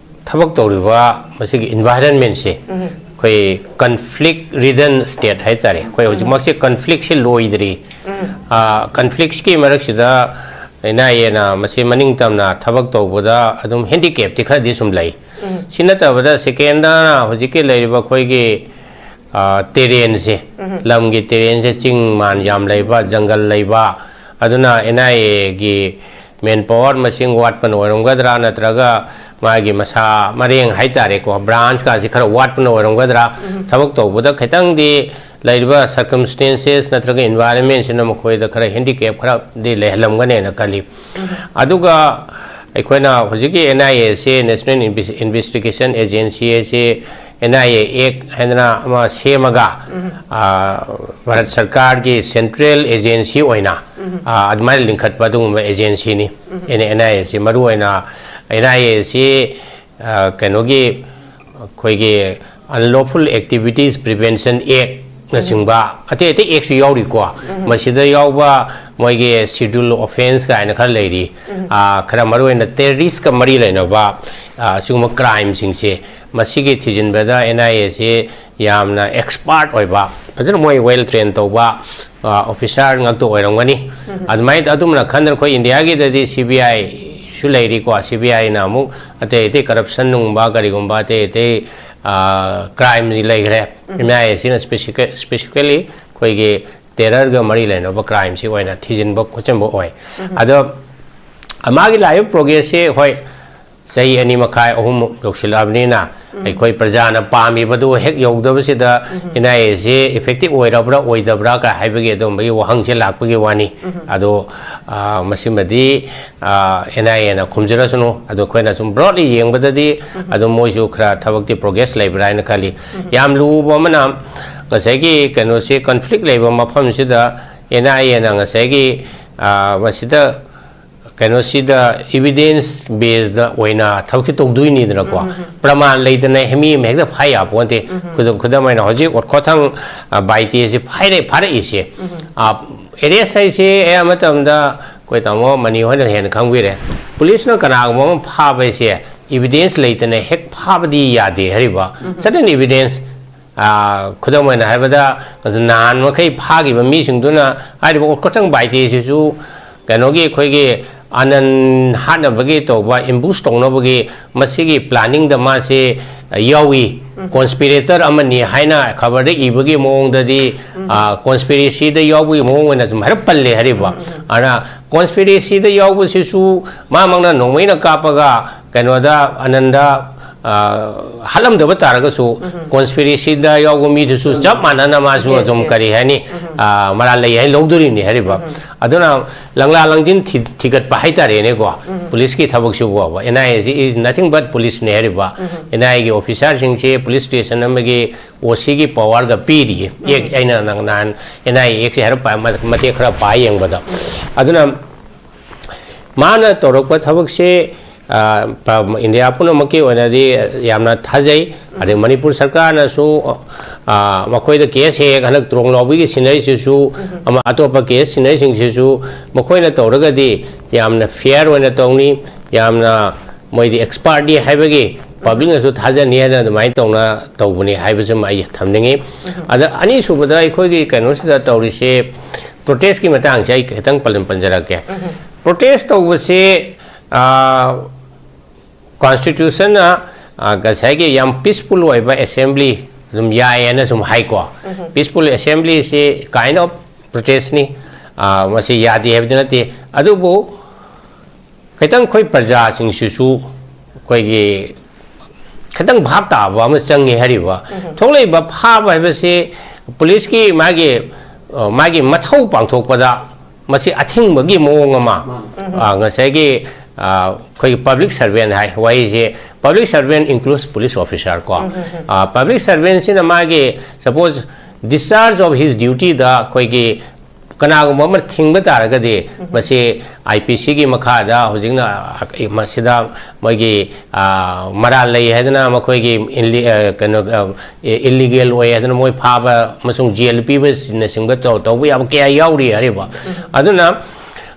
ꯊꯕꯛ ꯇꯧꯔꯤꯕ ꯃꯁꯤꯒꯤ ꯏꯟꯚꯥꯏꯔꯟꯃꯦꯟꯁꯦ ꯑꯩꯈꯣꯏ ꯀꯟꯐ꯭ꯂꯤꯛ ꯔꯤꯗꯟ ꯁ꯭ꯇꯦꯠ ꯍꯥꯏꯇꯥꯔꯦ꯫ ꯑꯩꯈꯣꯏ ꯍꯧꯖꯤꯛꯃꯛꯁꯦ ꯀꯟꯐ꯭ꯂꯤꯛꯁꯦ ꯂꯣꯏꯗ꯭ꯔꯤ꯫ ꯀꯟꯐ꯭ꯂꯤꯛꯁꯀꯤ ꯃꯔꯛꯁꯤꯗ ꯑꯦꯟ ꯑꯥꯏ ꯑꯦꯅ ꯃꯁꯤ ꯃꯅꯤꯡ ꯇꯝꯅ ꯊꯕꯛ ꯇꯧꯕꯗ ꯑꯗꯨꯝ ꯍꯦꯟꯗꯤꯀꯦꯞꯇꯤ ꯈꯔꯗꯤ ꯁꯨꯝ ꯂꯩ꯫ ꯁꯤ ꯅꯠꯇꯕꯗ ꯁꯦꯀꯦꯟꯗꯅ ꯍꯧꯖꯤꯛꯀꯤ ꯂꯩꯔꯤꯕ ꯑꯩꯈꯣꯏꯒꯤ, ꯑ, ꯇꯦꯔꯦꯟꯁꯦ, ꯂꯝꯒꯤ ꯇꯦꯔꯦꯟꯁꯦ ꯆꯤꯡ ꯃꯥꯟ ꯌꯥꯝ ꯂꯩꯕ, ꯖꯪꯒꯜ ꯂꯩꯕ, ꯑꯗꯨꯅ ꯑꯦꯟ ꯑꯥꯏ ꯑꯦꯒꯤ ꯃꯦꯟ ꯄꯥꯋꯔ ꯃꯁꯤꯡ ꯋꯥꯠꯄꯅ ꯑꯣꯏꯔꯝꯒꯗ꯭ꯔꯥ, ꯅꯠꯇ꯭ꯔꯒ ꯃꯥꯒꯤ ꯃꯁꯥ ꯃꯔꯦꯡ ꯍꯥꯏꯇꯥꯔꯦꯀꯣ, ꯕ꯭ꯔꯥꯟꯁꯀꯥꯁꯤ ꯈꯔ ꯋꯥꯠꯄꯅ ꯑꯣꯏꯔꯝꯒꯗ꯭ꯔꯥ? ꯊꯕꯛ ꯇꯧꯕꯗ ꯈꯤꯇꯪꯗꯤ ꯂꯩꯔꯤꯕ ꯁꯔꯀꯝꯁ꯭ꯇꯦꯟꯁꯦꯁ ꯅꯠꯇ꯭ꯔꯒ ꯏꯟꯚꯥꯏꯔꯟꯃꯦꯟꯁꯤꯅ ꯃꯈꯣꯏꯗ ꯈꯔ ꯍꯦꯟꯗꯤꯀꯦꯞ ꯈꯔꯗꯤ ꯂꯩꯍꯜꯂꯝꯒꯅꯦꯅ ꯈꯜꯂꯤ꯫ ꯑꯗꯨꯒ ꯑꯩꯈꯣꯏꯅ ꯍꯧꯖꯤꯛꯀꯤ ꯑꯦꯟ ꯑꯥꯏ ꯑꯦꯁꯤ, National Investigation Agency ꯑꯁꯤ ꯑꯦꯟ ꯑꯥꯏ ꯑꯦ ꯑꯦꯛ ꯍꯥꯏꯗꯅ ꯑꯃ ꯁꯦꯝꯃꯒ, ꯚꯥꯔꯠ ꯁꯔꯀꯥꯔꯒꯤ ꯁꯦꯟꯇ꯭ꯔꯦꯜ ꯑꯦꯖꯦꯟꯁꯤ ꯑꯣꯏꯅ ꯑꯗꯨꯃꯥꯏꯅ ꯂꯤꯡꯈꯠꯄ ꯑꯗꯨꯒꯨꯝꯕ ꯑꯦꯖꯦꯟꯁꯤꯅꯤ꯫ ꯑꯦꯟ ꯑꯥꯏ ꯑꯦꯁꯤ ꯃꯔꯨꯑꯣꯏꯅ, ꯑꯦꯟ ꯑꯥꯏ ꯑꯦꯁꯤ ꯀꯩꯅꯣꯒꯤ, ꯑꯩꯈꯣꯏꯒꯤ Unlawful Activities Prevention Act ꯅꯆꯤꯡꯕ ꯑꯇꯩ ꯑꯇꯩ ꯑꯦꯛꯁꯨ ꯌꯥꯎꯔꯤꯀꯣ꯫ ꯃꯁꯤꯗ ꯌꯥꯎꯕ ꯃꯣꯏꯒꯤ Schedule Offence ꯀꯥꯏꯅ ꯈꯔ ꯂꯩꯔꯤ꯫ ꯈꯔ ꯃꯔꯨꯑꯣꯏꯅ ꯇꯦꯔꯣꯔꯤꯁꯀ ꯃꯔꯤ ꯂꯩꯅꯕ ꯑꯁꯤꯒꯨꯝꯕ ꯀ꯭ꯔꯥꯏꯝꯁꯤꯡꯁꯦ, ꯃꯁꯤꯒꯤ ꯊꯤꯖꯤꯟꯕꯗ ꯑꯦꯟ ꯑꯥꯏ ꯑꯦꯁꯤ ꯌꯥꯝꯅ ꯑꯦꯛꯁꯄꯥꯔꯠ ꯑꯣꯏꯕ, ꯐꯖꯅ ꯃꯣꯏ ꯋꯦꯜ ꯇ꯭ꯔꯦꯟ ꯇꯧꯕ ꯑꯣꯐꯤꯁꯥꯔ ꯉꯥꯛꯇ ꯑꯣꯏꯔꯝꯒꯅꯤ꯫ ꯑꯗꯨꯃꯥꯏꯅ ꯑꯗꯨꯝꯅ ꯈꯟꯗꯅ ꯑꯩꯈꯣꯏ ꯏꯟꯗꯤꯌꯥꯒꯤꯗꯗꯤ ꯁꯤ ꯕꯤ ꯑꯥꯏꯁꯨ ꯂꯩꯔꯤꯀꯣ꯫ ꯁꯤ ꯕꯤ ꯑꯥꯏꯅ ꯑꯃꯨꯛ ꯑꯇꯩ ꯑꯇꯩ ꯀꯔꯞꯁꯟ ꯅꯨꯡꯕ ꯀꯔꯤꯒꯨꯝꯕ ꯑꯇꯩ ꯑꯇꯩ ꯀ꯭ꯔꯥꯏꯝꯁꯤ ꯂꯩꯈ꯭ꯔꯦ꯫ ꯑꯦꯟ ꯑꯥꯏ ꯑꯦꯁꯤꯅ ꯁ꯭ꯄꯦꯁꯤꯀꯦ-, ꯁ꯭ꯄꯦꯁꯤꯐꯤꯀꯦꯜꯂꯤ ꯑꯩꯈꯣꯏꯒꯤ ꯇꯦꯔꯔꯒ ꯃꯔꯤ ꯂꯩꯅꯕ ꯀ꯭ꯔꯥꯏꯝꯁꯤ ꯑꯣꯏꯅ ꯊꯤꯖꯤꯟꯕ ꯈꯣꯠꯆꯤꯟꯕ ꯑꯣꯏ꯫ ꯑꯗꯣ ꯃꯥꯒꯤ ꯂꯥꯛꯏꯕ ꯄ꯭ꯔꯣꯒ꯭ꯔꯦꯁꯁꯤ, ꯍꯣꯏ, ꯆꯍꯤ ꯑꯅꯤ ꯃꯈꯥꯏ ꯑꯍꯨꯝꯃꯨꯛ ꯌꯧꯁꯤꯜꯂꯛꯑꯕꯅꯤꯅ, ꯑꯩꯈꯣꯏ ꯄ꯭ꯔꯖꯥꯅ ꯄꯥꯝꯃꯤꯕꯗꯨ ꯍꯦꯛ ꯌꯧꯗꯕꯁꯤꯗ ꯑꯦꯟ ꯑꯥꯏ ꯑꯦꯁꯤ ꯏꯐꯦꯛꯇꯤꯞ ꯑꯣꯏꯔꯕ꯭ꯔꯥ ꯑꯣꯏꯗꯕ꯭ꯔꯥ ꯀ ꯍꯥꯏꯕꯒꯤ ꯑꯗꯨꯝꯕꯒꯤ ꯋꯥꯍꯪꯁꯦ ꯂꯥꯛꯄꯒꯤ ꯋꯥꯅꯤ꯫ ꯑꯗꯣ ꯃꯁꯤꯃꯗꯤ ꯑꯦꯟ ꯑꯥꯏ ꯑꯦꯅ ꯈꯨꯝꯖꯔꯁꯅꯨ꯫ ꯑꯗꯣ ꯑꯩꯈꯣꯏꯅ ꯁꯨꯝ ꯕ꯭ꯔꯣꯗꯂꯤ ꯌꯦꯡꯕꯗꯗꯤ ꯑꯗꯨꯝ ꯃꯣꯏꯁꯨ ꯈꯔ ꯊꯕꯛꯇꯤ ꯄ꯭ꯔꯣꯒ꯭ꯔꯦꯁ ꯂꯩꯕ꯭ꯔꯥ ꯍꯥꯏꯅ ꯈꯜꯂꯤ꯫ ꯌꯥꯝ ꯂꯨꯕ ꯑꯃꯅ, ꯉꯁꯥꯏꯒꯤ ꯀꯩꯅꯣꯁꯦ, ꯀꯟꯐ꯭ꯂꯤꯛ ꯂꯩꯕ ꯃꯐꯝꯁꯤꯗ ꯑꯦꯟ ꯑꯥꯏ ꯑꯦꯅ ꯉꯁꯥꯏꯒꯤ ꯃꯁꯤꯗ ꯀꯩꯅꯣꯁꯤꯗ ꯏꯕꯤꯗꯦꯟꯁ ꯕꯦꯁꯗ ꯑꯣꯏꯅ ꯊꯕꯛꯁꯦ ꯇꯧꯗꯣꯏꯅꯤꯗꯅꯀꯣ꯫ ꯄ꯭ꯔꯃꯥꯟ ꯂꯩꯇꯅ ꯃꯤ ꯑꯃ ꯍꯦꯛꯇ ꯐꯥ ꯌꯥꯄꯣꯟꯇꯦ꯫ ꯈꯨꯗꯝ, ꯈꯨꯗꯝ ꯑꯣꯏꯅ ꯍꯧꯖꯤꯛ ꯑꯣꯔꯈꯣꯊꯪ ꯕꯥꯏꯇꯦꯁꯤ ꯐꯥꯏꯔꯦ, ꯐꯥꯔꯛꯏꯁꯦ ꯑꯦꯔꯦꯁ ꯍꯥꯏꯁꯦ ꯑꯌꯥꯝꯕ ꯃꯇꯝꯗ ꯑꯩꯈꯣꯏ ꯇꯥꯃꯣ ꯃꯅꯤ ꯍꯣꯏꯅ ꯍꯦꯟꯅ ꯈꯪꯕꯤꯔꯦ꯫ ꯄꯨꯂꯤꯁꯅ ꯀꯅꯥꯒꯨꯝꯕ ꯑꯃ ꯐꯥꯕ ꯍꯥꯏꯁꯦ ꯏꯕꯤꯗꯦꯟꯁ ꯂꯩꯇꯅ ꯍꯦꯛ ꯐꯥꯕꯗꯤ ꯌꯥꯗꯦ ꯍꯥꯏꯔꯤꯕ꯫ ꯁꯔꯇꯦꯟ ꯏꯕꯤꯗꯦꯟꯁ, ꯈꯨꯗꯝ ꯑꯣꯏꯅ ꯍꯥꯏꯔꯕꯗ, ꯅꯍꯥꯟ ꯃꯈꯩ ꯐꯥꯈꯤꯕ ꯃꯤꯁꯤꯡꯗꯨꯅ ꯍꯥꯏꯔꯤꯕ ꯑꯣꯔꯈꯣꯊꯪ ꯕꯥꯏꯇꯦꯁꯤꯁꯨ ꯀꯩꯅꯣꯒꯤ, ꯑꯩꯈꯣꯏꯒꯤ ꯑꯅꯟ ꯍꯥꯠꯅꯕꯒꯤ ꯇꯧꯕ, ꯑꯦꯝꯕꯨꯁ ꯇꯧꯅꯕꯒꯤ ꯃꯁꯤꯒꯤ ꯄ꯭ꯂꯥꯅꯤꯡꯗ ꯃꯥꯁꯦ ꯌꯥꯎꯏ, ꯀꯣꯟꯁꯄꯤꯔꯦꯇꯔ ꯑꯃꯅꯤ ꯍꯥꯏꯅ ꯈꯕꯔꯗ ꯏꯕꯒꯤ ꯃꯑꯣꯡꯗꯗꯤ, ꯀꯣꯟꯁꯄꯤꯔꯦꯁꯤꯗ ꯌꯥꯎꯕꯒꯤ ꯃꯑꯣꯡ ꯑꯣꯏꯅ ꯁꯨꯝ ꯍꯥꯏꯔꯞ ꯄꯜꯂꯦ ꯍꯥꯏꯔꯤꯕ꯫ ꯑꯗꯨꯅ ꯀꯣꯟꯁꯄꯤꯔꯦꯁꯤꯗ ꯌꯥꯎꯕꯁꯤꯁꯨ ꯃꯥꯃꯛꯅ ꯅꯣꯡꯃꯩꯅ ꯀꯥꯞꯄꯒ ꯀꯩꯅꯣꯗ, ꯑꯅꯟꯗ ꯑ, ꯍꯥꯠꯂꯝꯗꯕ ꯇꯥꯔꯒꯁꯨ, ꯀꯣꯟꯁꯄꯤꯔꯦꯁꯤꯗ ꯌꯥꯎꯕ ꯃꯤꯗꯨꯁꯨ ꯆꯞ ꯃꯥꯟꯅꯅ ꯃꯥꯁꯨ ꯑꯗꯨꯝ, ꯀꯔꯤ ꯍꯥꯏꯅꯤ, ꯑ, ꯃꯔꯥꯜ ꯂꯩ ꯍꯥꯏꯅ ꯂꯧꯗꯣꯔꯤꯅꯤ ꯍꯥꯏꯔꯤꯕ꯫ ꯑꯗꯨꯅ ꯂꯪꯂꯥ ꯂꯪꯖꯤꯟ ꯊꯤ-, ꯊꯤꯒꯠꯄ ꯍꯥꯏꯇꯥꯔꯦꯅꯦꯀꯣ꯫ ꯄꯨꯂꯤꯁꯀꯤ ꯊꯕꯛꯁꯤꯕꯨ ꯍꯥꯏꯕ, ꯑꯦꯟ ꯑꯥꯏ ꯑꯦꯁꯤ is nothing but ꯄꯨꯂꯤꯁꯅꯦ ꯍꯥꯏꯔꯤꯕ꯫ ꯑꯦꯟ ꯑꯥꯏ ꯑꯦꯒꯤ ꯑꯣꯐꯤꯁꯥꯔꯁꯤꯡꯁꯦ ꯄꯨꯂꯤꯁ ꯁ꯭ꯇꯦꯁꯟ ꯑꯃꯒꯤ ꯑꯣ ꯁꯤꯒꯤ ꯄꯋꯥꯔꯒ ꯄꯤꯔꯤꯌꯦ꯫ ꯑꯦꯛ, ꯑꯩꯅ ꯅꯪ ꯅꯍꯥꯟ ꯑꯦꯟ ꯑꯥꯏ ꯑꯦ ꯑꯦꯛꯁꯦ ꯍꯥꯏꯔꯞ ꯄꯥ-, ꯃ-, ꯃꯇꯦꯛ ꯈꯔ ꯄꯥ ꯌꯦꯡꯕꯗ꯫ ꯑꯗꯨꯅ ꯃꯥꯅ ꯇꯧꯔꯛꯄ ꯊꯕꯛꯁꯦ, ꯑ, ꯄ-, ꯏꯟꯗꯤꯌꯥ ꯄꯨꯝꯅꯃꯛꯀꯤ ꯑꯣꯏꯅꯗꯤ ꯌꯥꯝꯅ ꯊꯥꯖꯩ꯫ ꯑꯗꯩ ꯃꯅꯤꯄꯨꯔ ꯁꯔꯀꯥꯔꯅꯁꯨ, ꯑ, ꯃꯈꯣꯏꯗ ꯀꯦꯁ ꯍꯦꯛ ꯍꯦꯛ ꯍꯟꯗꯛ ꯇ꯭ꯔꯣꯡ ꯂꯥꯎꯕꯤꯒꯤ ꯁꯤꯟꯅꯔꯤꯁꯤꯁꯨ, ꯑꯃ ꯑꯇꯣꯞꯄ ꯀꯦꯁ ꯁꯤꯟꯅꯔꯤꯁꯤꯡꯁꯤꯁꯨ ꯃꯈꯣꯏꯅ ꯇꯧꯔꯒꯗꯤ ꯌꯥꯝꯅ ꯐꯤꯌꯔ ꯑꯣꯏꯅ ꯇꯧꯅꯤ, ꯌꯥꯝꯅ ꯃꯣꯏꯗꯤ ꯑꯦꯛꯁꯄꯥꯔꯠꯅꯤ ꯍꯥꯏꯕꯒꯤ ꯄꯕ꯭ꯂꯤꯛꯅꯁꯨ ꯊꯥꯖꯅꯤ ꯍꯥꯏꯅ ꯑꯗꯨꯃꯥꯏꯅ ꯇꯧꯅ ꯇꯧꯕꯅꯤ ꯍꯥꯏꯕꯁꯤꯃ ꯑꯩ ꯊꯝꯅꯤꯡꯉꯤ꯫ ꯑꯗ ꯑꯅꯤꯁꯨꯕꯗ ꯑꯩꯈꯣꯏꯒꯤ ꯀꯩꯅꯣꯁꯤꯗ ꯇꯧꯔꯤꯁꯦ, ꯄ꯭ꯔꯣꯇꯦꯁꯀꯤ ꯃꯇꯥꯡꯁꯦ ꯑꯩ ꯈꯤꯇꯪ ꯄꯜꯂꯝ-, ꯄꯟꯖꯔꯛꯀꯦ꯫ ꯄ꯭ꯔꯣꯇꯦꯁ ꯇꯧꯕꯁꯦ, ꯑ, ꯀꯣꯟꯁꯇꯤꯇ꯭ꯌꯨꯁꯟꯅ, ꯑ, ꯉꯁꯥꯏꯒꯤ ꯌꯥꯝ ꯄꯤꯁꯐꯨꯜ ꯑꯣꯏꯕ ꯑꯦꯁꯦꯝꯕ꯭ꯂꯤ ꯑꯗꯨꯝ ꯌꯥꯏꯌꯦꯅ ꯁꯨꯝ ꯍꯥꯏꯀꯣ꯫ ꯄꯤꯁꯐꯨꯜ ꯑꯦꯁꯦꯝꯕ꯭ꯂꯤꯁꯤ kind of ꯄ꯭ꯔꯣꯇꯦꯁꯅꯤ꯫ ꯑ, ꯃꯁꯤ ꯌꯥꯗꯦ ꯍꯥꯏꯕꯗꯤ ꯅꯠꯇꯦ꯫ ꯑꯗꯨꯕꯨ ꯈꯤꯇꯪ ꯑꯩꯈꯣꯏ ꯄ꯭ꯔꯖꯥꯁꯤꯡꯁꯤꯁꯨ ꯑꯩꯈꯣꯏꯒꯤ ꯈꯤꯇꯪ ꯚꯥꯞ ꯇꯥꯕ ꯑꯃ ꯆꯪꯉꯤ ꯍꯥꯏꯔꯤꯕ꯫ ꯊꯣꯛꯂꯛꯏꯕ ꯐꯥꯕ ꯍꯥꯏꯕꯁꯤ ꯄꯨꯂꯤꯁꯀꯤ ꯃꯥꯒꯤ, ꯑ, ꯃꯥꯒꯤ ꯃꯊꯧ ꯄꯥꯡꯊꯣꯛꯄꯗ ꯃꯁꯤ ꯑꯊꯤꯡꯕꯒꯤ ꯃꯑꯣꯡ ꯑꯃ, ꯃꯥꯅꯤ꯫ ꯑ, ꯉꯁꯥꯏꯒꯤ, ꯑ, ꯑꯩꯈꯣꯏꯒꯤ ꯄꯕ꯭ꯂꯤꯛ ꯁꯔꯚꯦꯟ ꯍꯥꯏ ꯋꯥꯍꯩꯁꯦ, public servant includes police officer ꯀꯣ꯫ ꯄꯕ꯭ꯂꯤꯛ ꯁꯔꯚꯦꯟꯁꯤꯅ ꯃꯥꯒꯤ, ꯁꯄꯣꯖ, discharge of his dutyꯗ ꯑꯩꯈꯣꯏꯒꯤ ꯀꯅꯥꯒꯨꯝꯕ ꯑꯃ ꯊꯤꯡꯕ ꯇꯥꯔꯒꯗꯤ, ꯃꯁꯤ ꯑꯥꯏ ꯄꯤ ꯁꯤꯒꯤ ꯃꯈꯥꯗ ꯍꯧꯖꯤꯛꯅ, ꯑ, ꯃꯁꯤꯗ ꯃꯣꯏꯒꯤ, ꯑ, ꯃꯔꯥꯜ ꯂꯩ ꯍꯥꯏꯗꯅ ꯃꯈꯣꯏꯒꯤ ꯏꯟꯂꯤ-, ꯑ, ꯀꯩꯅꯣ, ꯑ, ꯏ-, ꯏꯜꯂꯤꯒꯦꯜ ꯑꯣꯏ ꯍꯥꯏꯗꯅ ꯃꯣꯏ ꯐꯥꯕ ꯑꯃꯁꯨꯡ ꯖꯦꯜ ꯄꯤꯕꯅꯆꯤꯡꯕ ꯇꯧ-, ꯇꯧꯕ ꯌꯥꯕ ꯀꯌꯥ ꯌꯥꯎꯔꯤ ꯍꯥꯏꯔꯤꯕ꯫ ꯑꯗꯨꯅ,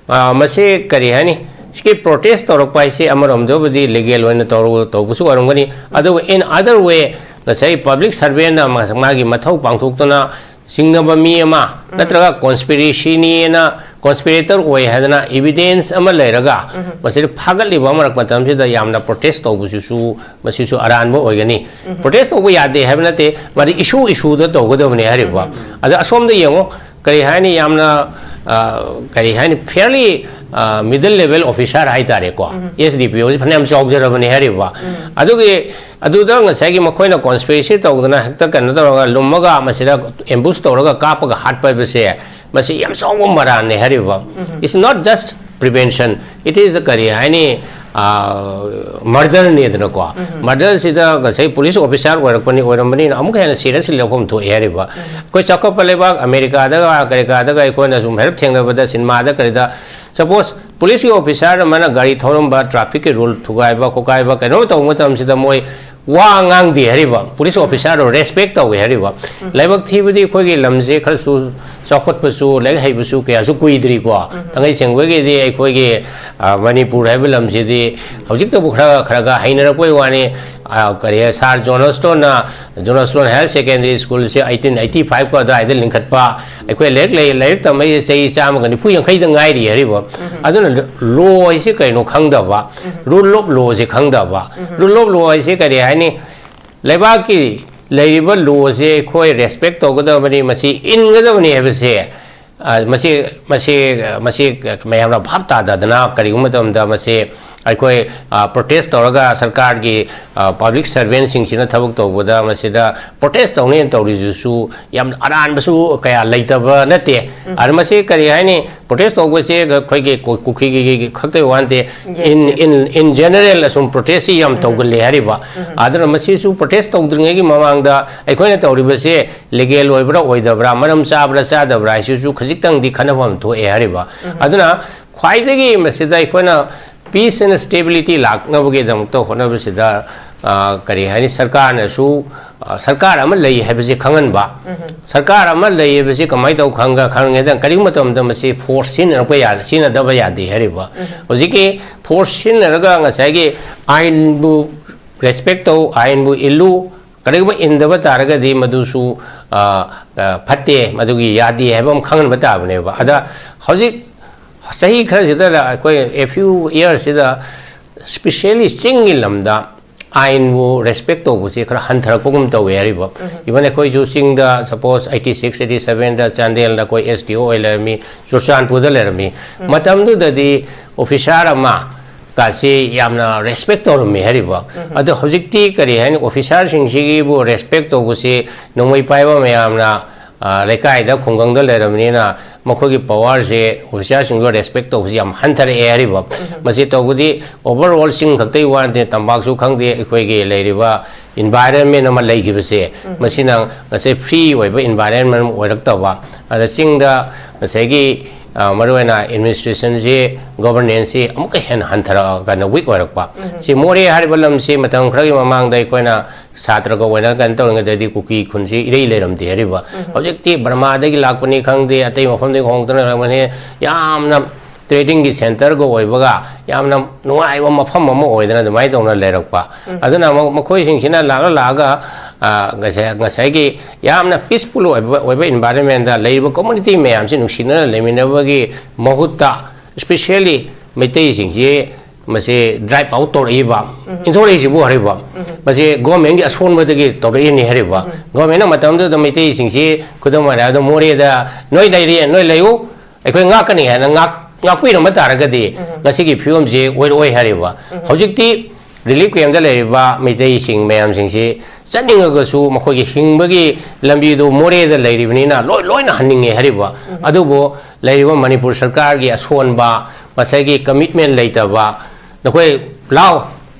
ꯑ, ꯃꯁꯤ ꯀꯔꯤ ꯍꯥꯏꯅꯤ? ꯁꯤꯒꯤ ꯄ꯭ꯔꯣꯇꯦꯁ ꯇꯧꯔꯛꯄ ꯍꯥꯏꯁꯤ ꯑꯃꯔꯣꯝꯗꯕꯨꯗꯤ ꯂꯤꯒꯦꯜ ꯑꯣꯏꯅ ꯇꯧꯔ-, ꯇꯧꯕꯁꯨ ꯑꯣꯏꯔꯝꯒꯅꯤ, ꯑꯗꯨꯕꯨ in other way, ꯉꯁꯥꯏ ꯄꯕ꯭ꯂꯤꯛ ꯁꯔꯚꯦꯟꯅ ꯃꯥ-, ꯃꯥꯒꯤ ꯃꯊꯧ ꯄꯥꯡꯊꯣꯛꯇꯨꯅ ꯆꯤꯡꯅꯕ ꯃꯤ ꯑꯃ ꯅꯠꯇ꯭ꯔꯒ ꯀꯣꯟꯁꯄꯤꯔꯦꯁꯤꯅꯤꯅ, ꯀꯣꯟꯁꯄꯤꯔꯦꯇꯔ ꯑꯣꯏ ꯍꯥꯏꯗꯅ ꯏꯕꯤꯗꯦꯟꯁ ꯑꯃ ꯂꯩꯔꯒ ꯃꯁꯤꯗ ꯐꯥꯒꯠꯂꯤꯕ ꯃꯔꯛ ꯃꯇꯝꯁꯤꯗ ꯌꯥꯝꯅ ꯄ꯭ꯔꯣꯇꯦꯁ ꯇꯧꯕꯁꯤꯁꯨ, ꯃꯁꯤꯁꯨ ꯑꯔꯥꯟꯕ ꯑꯣꯏꯒꯅꯤ꯫ ꯄ꯭ꯔꯣꯇꯦꯁ ꯇꯧꯕ ꯌꯥꯗꯦ ꯍꯥꯏꯕ ꯅꯠꯇꯦ, ꯃꯥꯗꯤ ꯏꯁꯨ ꯏꯁꯨꯗ ꯇꯧꯒꯗꯕꯅꯤ ꯍꯥꯏꯔꯤꯕ꯫ ꯑꯗ ꯑꯁꯣꯝꯗ ꯌꯦꯡꯉꯣ, ꯀꯔꯤ ꯍꯥꯏꯅꯤ, ꯌꯥꯝꯅ, ꯑ, ꯀꯔꯤ ꯍꯥꯏꯅꯤ, ꯐꯤꯌꯔꯂꯤ ꯃꯤꯗꯜ ꯂꯦꯚꯦꯜ ꯑꯣꯐꯤꯁꯥꯔ ꯍꯥꯏꯇꯥꯔꯦꯀꯣ, ꯑꯦꯁ ꯗꯤ ꯄꯤ ꯑꯣꯁꯤ ꯐꯅꯌꯥꯝ ꯆꯥꯎꯖꯔꯕꯅꯤ ꯍꯥꯏꯔꯤꯕ꯫ ꯑꯗꯨꯒꯤ ꯑꯗꯨꯗ ꯉꯁꯥꯏꯒꯤ ꯃꯈꯣꯏꯅ ꯀꯣꯟꯁꯄꯤꯔꯦꯁꯤ ꯇꯧꯗꯅ ꯍꯦꯛꯇ ꯀꯩꯅꯣ ꯇꯧꯔꯒ ꯂꯨꯝꯃꯒ ꯃꯁꯤꯗ ꯑꯦꯝꯕꯨꯁ ꯇꯧꯔꯒ ꯀꯥꯞꯄꯒ ꯍꯥꯠꯄ ꯍꯥꯏꯕꯁꯦ, ꯃꯁꯤ ꯌꯥꯝ ꯆꯥꯎꯕ ꯃꯔꯥꯟꯅꯤ ꯍꯥꯏꯔꯤꯕ꯫ It's not just prevention, it is, ꯀꯔꯤ ꯍꯥꯏꯅꯤ, ꯃꯔꯗꯔꯅꯦꯗꯅꯀꯣ꯫ ꯃꯔꯗꯔꯁꯤꯗ ꯉꯁꯥꯏ ꯄꯨꯂꯤꯁ ꯑꯣꯐꯤꯁꯥꯔ ꯑꯣꯏꯔꯛꯄꯅꯤ, ꯑꯣꯏꯔꯝꯕꯅꯤꯅ ꯑꯃꯨꯛꯀ ꯍꯦꯟꯅ ꯁꯤꯔꯤꯌꯁꯂꯤ ꯂꯧꯐꯝ ꯊꯣꯛꯑꯦ ꯍꯥꯏꯔꯤꯕ꯫ ꯑꯩꯈꯣꯏ ꯆꯥꯎꯈꯠꯄ ꯂꯩꯕꯥꯛ ꯑꯃꯦꯔꯤꯀꯥꯗꯒ ꯀꯔꯤ ꯀꯥꯗꯒ ꯑꯩꯈꯣꯏꯅ ꯁꯨꯝ ꯍꯦꯜꯞ ꯊꯦꯡꯅꯕꯗ, ꯁꯤꯅꯦꯃꯥꯗ ꯀꯔꯤꯗ, ꯁꯄꯣꯁ ꯄꯨꯂꯤꯁꯀꯤ ꯑꯣꯐꯤꯁꯥꯔ ꯑꯃꯅ ꯒꯥꯔꯤ ꯊꯧꯔꯝꯕ, ꯇ꯭ꯔꯥꯐꯤꯛꯀꯤ ꯔꯨꯜ ꯊꯨꯒꯥꯏꯕ ꯈꯣꯠꯀꯥꯏꯕ ꯀꯩꯅꯣꯝ ꯇꯧꯕ ꯃꯇꯝꯁꯤꯗ ꯃꯣꯏ ꯋꯥ ꯉꯥꯡꯗꯦ ꯍꯥꯏꯔꯤꯕ꯫ ꯄꯨꯂꯤꯁ ꯑꯣꯐꯤꯁꯥꯔꯗꯣ ꯔꯦꯁꯄꯦꯛ ꯇꯧꯋꯦ ꯍꯥꯏꯔꯤꯕ꯫ ꯂꯥꯏꯕꯛ ꯊꯤꯕꯗꯤ ꯑꯩꯈꯣꯏꯒꯤ ꯂꯝꯁꯦ ꯈꯔꯁꯨ ꯆꯥꯎꯈꯠꯄꯁꯨ, ꯂꯥꯏꯔꯤꯛ ꯍꯩꯕꯁꯨ ꯀꯌꯥꯁꯨ ꯀꯨꯏꯗ꯭ꯔꯤꯀꯣ꯫ ꯊꯥꯡꯒꯩ ꯁꯦꯡꯕꯒꯤꯗꯤ ꯑꯩꯈꯣꯏꯒꯤ, ꯑ, ꯃꯅꯤꯄꯨꯔ ꯍꯥꯏꯕ ꯂꯝꯁꯤꯗꯤ ꯍꯧꯖꯤꯛꯇꯕꯨ ꯈꯔ ꯈꯔꯒ ꯍꯩꯅꯔꯛꯄꯩ ꯋꯥꯅꯤ꯫ ꯑ, ꯀꯔꯤ ꯍꯥꯏ, ꯁꯥꯔ ꯖꯣꯟ ꯁ꯭ꯇꯣꯟꯅ, ꯖꯣꯟ ꯁ꯭ꯇꯣꯟ ꯍꯥꯌꯔ ꯁꯦꯀꯦꯟꯗꯔꯤ ꯁ꯭ꯀꯨꯜꯁꯦ ꯑꯩꯠꯇꯤꯟ ꯑꯩꯠꯇꯤ ꯐꯥꯏꯚꯀ ꯑꯗꯨꯋꯥꯏꯗ ꯂꯤꯡꯈꯠꯄ, ꯑꯩꯈꯣꯏ ꯂꯥꯏꯔꯤꯛ ꯂꯩ-, ꯂꯥꯏꯔꯤꯛ ꯇꯝꯕꯩ ꯆꯍꯤ ꯆꯥꯝꯃꯒ ꯅꯤꯐꯨ ꯌꯥꯡꯈꯩꯗ ꯉꯥꯏꯔꯤ ꯍꯥꯏꯔꯤꯕ꯫ ꯑꯗꯨꯅ ꯂꯣ ꯍꯥꯏꯁꯤ ꯀꯩꯅꯣ ꯈꯪꯗꯕ, ꯔꯨꯜ ꯑꯣꯐ ꯂꯣꯁꯦ ꯈꯪꯗꯕ꯫ ꯔꯨꯜ ꯑꯣꯐ ꯂꯣ ꯍꯥꯏꯁꯤ ꯀꯔꯤ ꯍꯥꯏꯅꯤ? ꯂꯩꯕꯥꯛꯀꯤ ꯂꯩꯔꯤꯕ ꯂꯣꯁꯦ ꯑꯩꯈꯣꯏ ꯔꯦꯁꯄꯦꯛ ꯇꯧꯒꯗꯕꯅꯤ, ꯃꯁꯤ ꯏꯟꯒꯗꯕꯅꯤ ꯍꯥꯏꯕꯁꯦ, ꯑ, ꯃꯁꯤ, ꯃꯁꯤ, ꯃꯁꯤ ꯃꯌꯥꯝꯅ ꯚꯥꯞ ꯇꯥꯗꯗꯅ ꯀꯔꯤꯒꯨꯝꯕ ꯃꯇꯝꯗ ꯃꯁꯤ ꯑꯩꯈꯣꯏ, ꯑ, ꯄ꯭ꯔꯣꯇꯦꯁ ꯇꯧꯔꯒ ꯁꯔꯀꯥꯔꯒꯤ, ꯑ, ꯄꯕ꯭ꯂꯤꯛ ꯁꯔꯚꯦꯟꯁꯤꯡꯁꯤꯅ ꯊꯕꯛ ꯇꯧꯕꯗ ꯃꯁꯤꯗ ꯄ꯭ꯔꯣꯇꯦꯁ ꯇꯧꯅꯦꯅ ꯇꯧꯔꯤꯁꯤꯁꯨ ꯌꯥꯝ ꯑꯔꯥꯟꯕꯁꯨ ꯀꯌꯥ ꯂꯩꯇꯕ ꯅꯠꯇꯦ꯫ ꯑꯗ ꯃꯁꯤ ꯀꯔꯤ ꯍꯥꯏꯅꯤ? ꯄ꯭ꯔꯣꯇꯦꯁ ꯇꯧꯕꯁꯦ ꯑꯩꯈꯣꯏꯒꯤ ꯀꯨ-, ꯀꯨꯀꯤꯒꯤ ꯈꯛꯇꯒꯤ ꯋꯥ ꯅꯠꯇꯦ꯫ Yes, in, yes. In, in general ꯑꯁꯨꯝ ꯄ꯭ꯔꯣꯇꯦꯁꯁꯤ ꯌꯥꯝ ꯇꯧꯒꯜꯂꯦ ꯍꯥꯏꯔꯤꯕ꯫ ꯑꯗꯨꯅ ꯃꯁꯤꯁꯨ ꯄ꯭ꯔꯣꯇꯦꯁ ꯇꯧꯗ꯭ꯔꯤꯉꯩꯒꯤ ꯃꯃꯥꯡꯗ ꯑꯩꯈꯣꯏꯅ ꯇꯧꯔꯤꯕꯁꯦ ꯂꯤꯒꯦꯜ ꯑꯣꯏꯕ꯭ꯔꯥ ꯑꯣꯏꯗꯕ꯭ꯔꯥ, ꯃꯔꯝ ꯆꯥꯕ꯭ꯔꯥ ꯆꯥꯗꯕ꯭ꯔꯥ ꯍꯥꯏꯁꯤꯁꯨ ꯈꯖꯤꯛꯇꯪꯗꯤ ꯈꯟꯅꯐꯝ ꯊꯣꯛꯑꯦ ꯍꯥꯏꯔꯤꯕ꯫ ꯑꯗꯨꯅ ꯈ꯭ꯋꯥꯏꯗꯒꯤ ꯃꯁꯤꯗ ꯑꯩꯈꯣꯏꯅ peace and stability ꯂꯥꯛꯅꯕꯒꯤꯗꯃꯛꯇ ꯍꯣꯠꯅꯕꯁꯤꯗ, ꯑ, ꯀꯔꯤ ꯍꯥꯏꯅꯤ, ꯁꯔꯀꯥꯔꯅꯁꯨ, ꯑ, ꯁꯔꯀꯥꯔ ꯑꯃ ꯂꯩ ꯍꯥꯏꯕꯁꯤ ꯈꯪꯍꯟꯕ꯫ ꯁꯔꯀꯥꯔ ꯑꯃ ꯂꯩ ꯍꯥꯏꯕꯁꯤ ꯀꯃꯥꯏꯅ ꯇꯧ ꯈꯪꯒ-, ꯈꯪꯉꯦꯗ? ꯀꯔꯤꯒꯨꯝꯕ ꯃꯇꯝꯗ ꯃꯁꯤ ꯐꯣꯔꯁ ꯁꯤꯖꯤꯟꯅꯔꯛꯄ ꯌꯥ-, ꯁꯤꯖꯤꯟꯅꯗꯕ ꯌꯥꯗꯦ ꯍꯥꯏꯔꯤꯕ꯫ ꯍꯧꯖꯤꯛꯀꯤ ꯐꯣꯔꯁ ꯁꯤꯖꯤꯟꯅꯔꯒ ꯉꯁꯥꯏꯒꯤ ꯑꯥꯏꯟꯕꯨ ꯔꯦꯁꯄꯦꯛ ꯇꯧ, ꯑꯥꯏꯟꯕꯨ ꯏꯜꯂꯨ, ꯀꯔꯤꯒꯨꯝꯕ ꯏꯟꯗꯕ ꯇꯥꯔꯒꯗꯤ ꯃꯗꯨꯁꯨ, ꯑ, ꯑ, ꯐꯠꯇꯦ, ꯃꯗꯨꯒꯤ ꯌꯥꯗꯦ ꯍꯥꯏꯕ ꯑꯃ ꯈꯪꯍꯟꯕ ꯇꯥꯕꯅꯦꯕ꯫ ꯑꯗ ꯍꯧꯖꯤꯛ ꯆꯍꯤ ꯈꯔꯁꯤꯗ ꯑꯩꯈꯣꯏ a few yearsꯁꯤꯗ specially ꯆꯤꯡꯒꯤ ꯂꯝꯗ ꯑꯥꯏꯟꯕꯨ ꯔꯦꯁꯄꯦꯛ ꯇꯧꯕꯁꯦ ꯈꯔ ꯍꯟꯊꯔꯛꯄꯒꯨꯝ ꯇꯧꯋꯦ ꯍꯥꯏꯔꯤꯕ꯫ ꯏꯚꯟ ꯑꯩꯈꯣꯏꯁꯨ ꯆꯤꯡꯗ, ꯁꯄꯣꯁ, ꯑꯩꯠꯇꯤ ꯁꯤꯛꯁ, ꯑꯩꯠꯇꯤ ꯁꯕꯦꯟꯗ ꯆꯥꯟꯗꯦꯜꯗ ꯑꯩꯈꯣꯏ ꯑꯦꯁ ꯗꯤ ꯑꯣ ꯑꯣꯏ ꯂꯩꯔꯝꯃꯤ, ꯆꯨꯔꯆꯥꯟꯄꯨꯔꯗ ꯂꯩꯔꯝꯃꯤ꯫ ꯃꯇꯝꯗꯨꯗꯗꯤ ꯑꯣꯐꯤꯁꯥꯔ ꯑꯃ ꯀꯥꯁꯤ ꯌꯥꯝꯅ ꯔꯦꯁꯄꯦꯛ ꯇꯧꯔꯝꯃꯤ ꯍꯥꯏꯔꯤꯕ꯫ ꯑꯗꯣ ꯍꯧꯖꯤꯛꯇꯤ ꯀꯔꯤ ꯍꯥꯏꯅꯤ, ꯑꯣꯐꯤꯁꯥꯔꯁꯤꯡꯁꯤꯒꯤꯕꯨ ꯔꯦꯁꯄꯦꯛ ꯇꯧꯕꯁꯤ ꯅꯣꯡꯃꯩ ꯄꯥꯏꯕ ꯃꯌꯥꯝꯅ, ꯑ, ꯂꯩꯀꯥꯏꯗ, ꯈꯨꯡꯒꯪꯗ ꯂꯩꯔꯕꯅꯤꯅ ꯃꯈꯣꯏꯒꯤ ꯄꯋꯥꯔꯁꯦ, ꯑꯣꯐꯤꯁꯥꯔꯁꯤꯡꯗꯣ ꯔꯦꯁꯄꯦꯛ ꯇꯧꯕꯁꯤ ꯌꯥꯝ ꯍꯟꯊꯔꯛꯑꯦ ꯍꯥꯏꯔꯤꯕ꯫ ꯃꯁꯤ ꯇꯧꯕꯗꯤ ꯑꯣꯚꯔ ꯑꯣꯜ ꯆꯤꯡ ꯈꯛꯇꯒꯤ ꯋꯥ ꯅꯠꯇꯦ, ꯇꯝꯄꯥꯛꯁꯨ ꯈꯪꯗꯦ, ꯑꯩꯈꯣꯏꯒꯤ ꯂꯩꯔꯤꯕ ꯏꯟꯚꯥꯏꯔꯟꯃꯦꯟ ꯑꯃ ꯂꯩꯈꯤꯕꯁꯦ, ꯃꯁꯤꯅ ꯉꯁꯥꯏ ꯐ꯭ꯔꯤ ꯑꯣꯏꯕ ꯏꯟꯚꯥꯏꯔꯟꯃꯦꯟ ꯑꯃ ꯑꯣꯏꯔꯛꯇꯕ, ꯑꯗ ꯆꯤꯡꯗ ꯉꯁꯥꯏꯒꯤ, ꯑ, ꯃꯔꯨꯑꯣꯏꯅ ꯑꯦꯗꯃꯤꯅꯤꯁꯇ꯭ꯔꯦꯁꯟꯁꯤ, ꯒꯣꯚꯔꯅꯦꯟꯁꯁꯤ ꯑꯃꯨꯛꯀ ꯍꯦꯟꯅ ꯍꯟꯊꯔꯛꯑꯀꯥꯟꯗ ꯋꯤꯛ ꯑꯣꯏꯔꯛꯄ꯫ ꯁꯤ ꯃꯣꯔꯦ ꯍꯥꯏꯔꯤꯕ ꯂꯝꯁꯤ ꯃꯇꯝ ꯈꯔꯒꯤ ꯃꯃꯥꯡꯗ ꯑꯩꯈꯣꯏꯅ ꯁꯥꯇ꯭ꯔꯒ ꯑꯣꯏꯅ ꯀꯩꯅꯣ ꯇꯧꯔꯤꯉꯩꯗꯗꯤ ꯀꯨꯀꯤ ꯈꯨꯟꯁꯤ ꯏꯔꯩ ꯂꯩꯔꯝꯗꯦ ꯍꯥꯏꯔꯤꯕ꯫ ꯍꯧꯖꯤꯛꯇꯤ ꯕꯔꯃꯥꯗꯒꯤ ꯂꯥꯛꯄꯅꯤ ꯈꯪꯗꯦ, ꯑꯇꯩ ꯃꯐꯝꯗꯒꯤ ꯍꯣꯡꯗꯅ ꯂꯥꯛꯄꯅꯤ, ꯌꯥꯝꯅ ꯇ꯭ꯔꯦꯗꯤꯡꯒꯤ ꯁꯦꯟꯇꯔꯒ ꯑꯣꯏꯕꯒ ꯌꯥꯝꯅ ꯅꯨꯡꯉꯥꯏꯕ ꯃꯐꯝ ꯑꯃ ꯑꯣꯏꯗꯅ ꯑꯗꯨꯃꯥꯏꯅ ꯇꯧꯅ ꯂꯩꯔꯛꯄ꯫ ꯑꯗꯨꯅ ꯃ-, ꯃꯈꯣꯏꯁꯤꯡꯁꯤꯅ ꯂꯥꯛꯂ ꯂꯥꯛꯑꯒ, ꯑ, ꯉꯁꯥꯏ-, ꯉꯁꯥꯏꯒꯤ ꯌꯥꯝꯅ ꯄꯤꯁꯐꯨꯜ ꯑꯣꯏꯕ, ꯑꯣꯏꯕ ꯏꯟꯚꯥꯏꯔꯟꯃꯦꯟꯗ ꯂꯩꯔꯤꯕ ꯀꯝꯃꯨꯅꯤꯇꯤ ꯃꯌꯥꯝꯁꯤ ꯅꯨꯡꯁꯤꯅꯅ ꯂꯩꯃꯤꯟꯅꯕꯒꯤ ꯃꯍꯨꯠꯇ, ꯏꯁꯄꯤꯁꯦꯜꯂꯤ ꯃꯩꯇꯩꯁꯤꯡꯁꯤ ꯃꯁꯤ ꯗ꯭ꯔꯥꯏꯞ ꯑꯥꯎꯠ ꯇꯧꯔꯛꯏꯕ, ꯏꯟꯊꯣꯔꯛꯏꯁꯤꯕꯨ ꯍꯥꯏꯔꯤꯕ, ꯃꯁꯤ ꯒꯣꯔꯃꯦꯟꯒꯤ ꯑꯁꯣꯟꯕꯗꯒꯤ ꯇꯧꯔꯛꯏꯅꯤ ꯍꯥꯏꯔꯤꯕ꯫ ꯒꯣꯔꯃꯦꯟꯅ ꯃꯇꯝꯗꯨꯗ ꯃꯩꯇꯩꯁꯤꯡꯁꯤ, ꯈꯨꯗꯝ ꯑꯣꯏꯅ ꯍꯥꯏꯔꯕꯗ, ꯃꯣꯔꯦꯗ ꯅꯣꯏ ꯂꯩꯔꯤ, ꯅꯣꯏ ꯂꯩꯌꯨ, ꯑꯩꯈꯣꯏ ꯉꯥꯛꯀꯅꯤ ꯍꯥꯏꯅ ꯉꯥꯛ-, ꯉꯥꯛꯄꯤꯔꯝꯕ ꯇꯥꯔꯒꯗꯤ ꯉꯁꯤꯒꯤ ꯐꯤꯕꯝꯁꯤ ꯑꯣꯏꯔꯛꯑꯣꯏ ꯍꯥꯏꯔꯤꯕ꯫ ꯍꯧꯖꯤꯛꯇꯤ ꯔꯤꯂꯤꯐ ꯀꯦꯝꯗ ꯂꯩꯔꯤꯕ ꯃꯩꯇꯩꯁꯤꯡ ꯃꯌꯥꯝꯁꯤꯡꯁꯤ ꯆꯠꯅꯤꯡꯉꯒꯁꯨ ꯃꯈꯣꯏꯒꯤ ꯍꯤꯡꯕꯒꯤ ꯂꯝꯕꯤꯗꯨ ꯃꯣꯔꯦꯗ ꯂꯩꯔꯤꯕꯅꯤꯅ ꯂꯣꯏ, ꯂꯣꯏꯅ ꯍꯟꯅꯤꯡꯉꯦ ꯍꯥꯏꯔꯤꯕ꯫ ꯑꯗꯨꯕꯨ ꯂꯩꯔꯤꯕ ꯃꯅꯤꯄꯨꯔ ꯁꯔꯀꯥꯔꯒꯤ ꯑꯁꯣꯟꯕ, ꯉꯁꯥꯏꯒꯤ ꯀꯃꯤꯠꯃꯦꯟ ꯂꯩꯇꯕ, "ꯅꯈꯣꯏ ꯂꯥꯎ,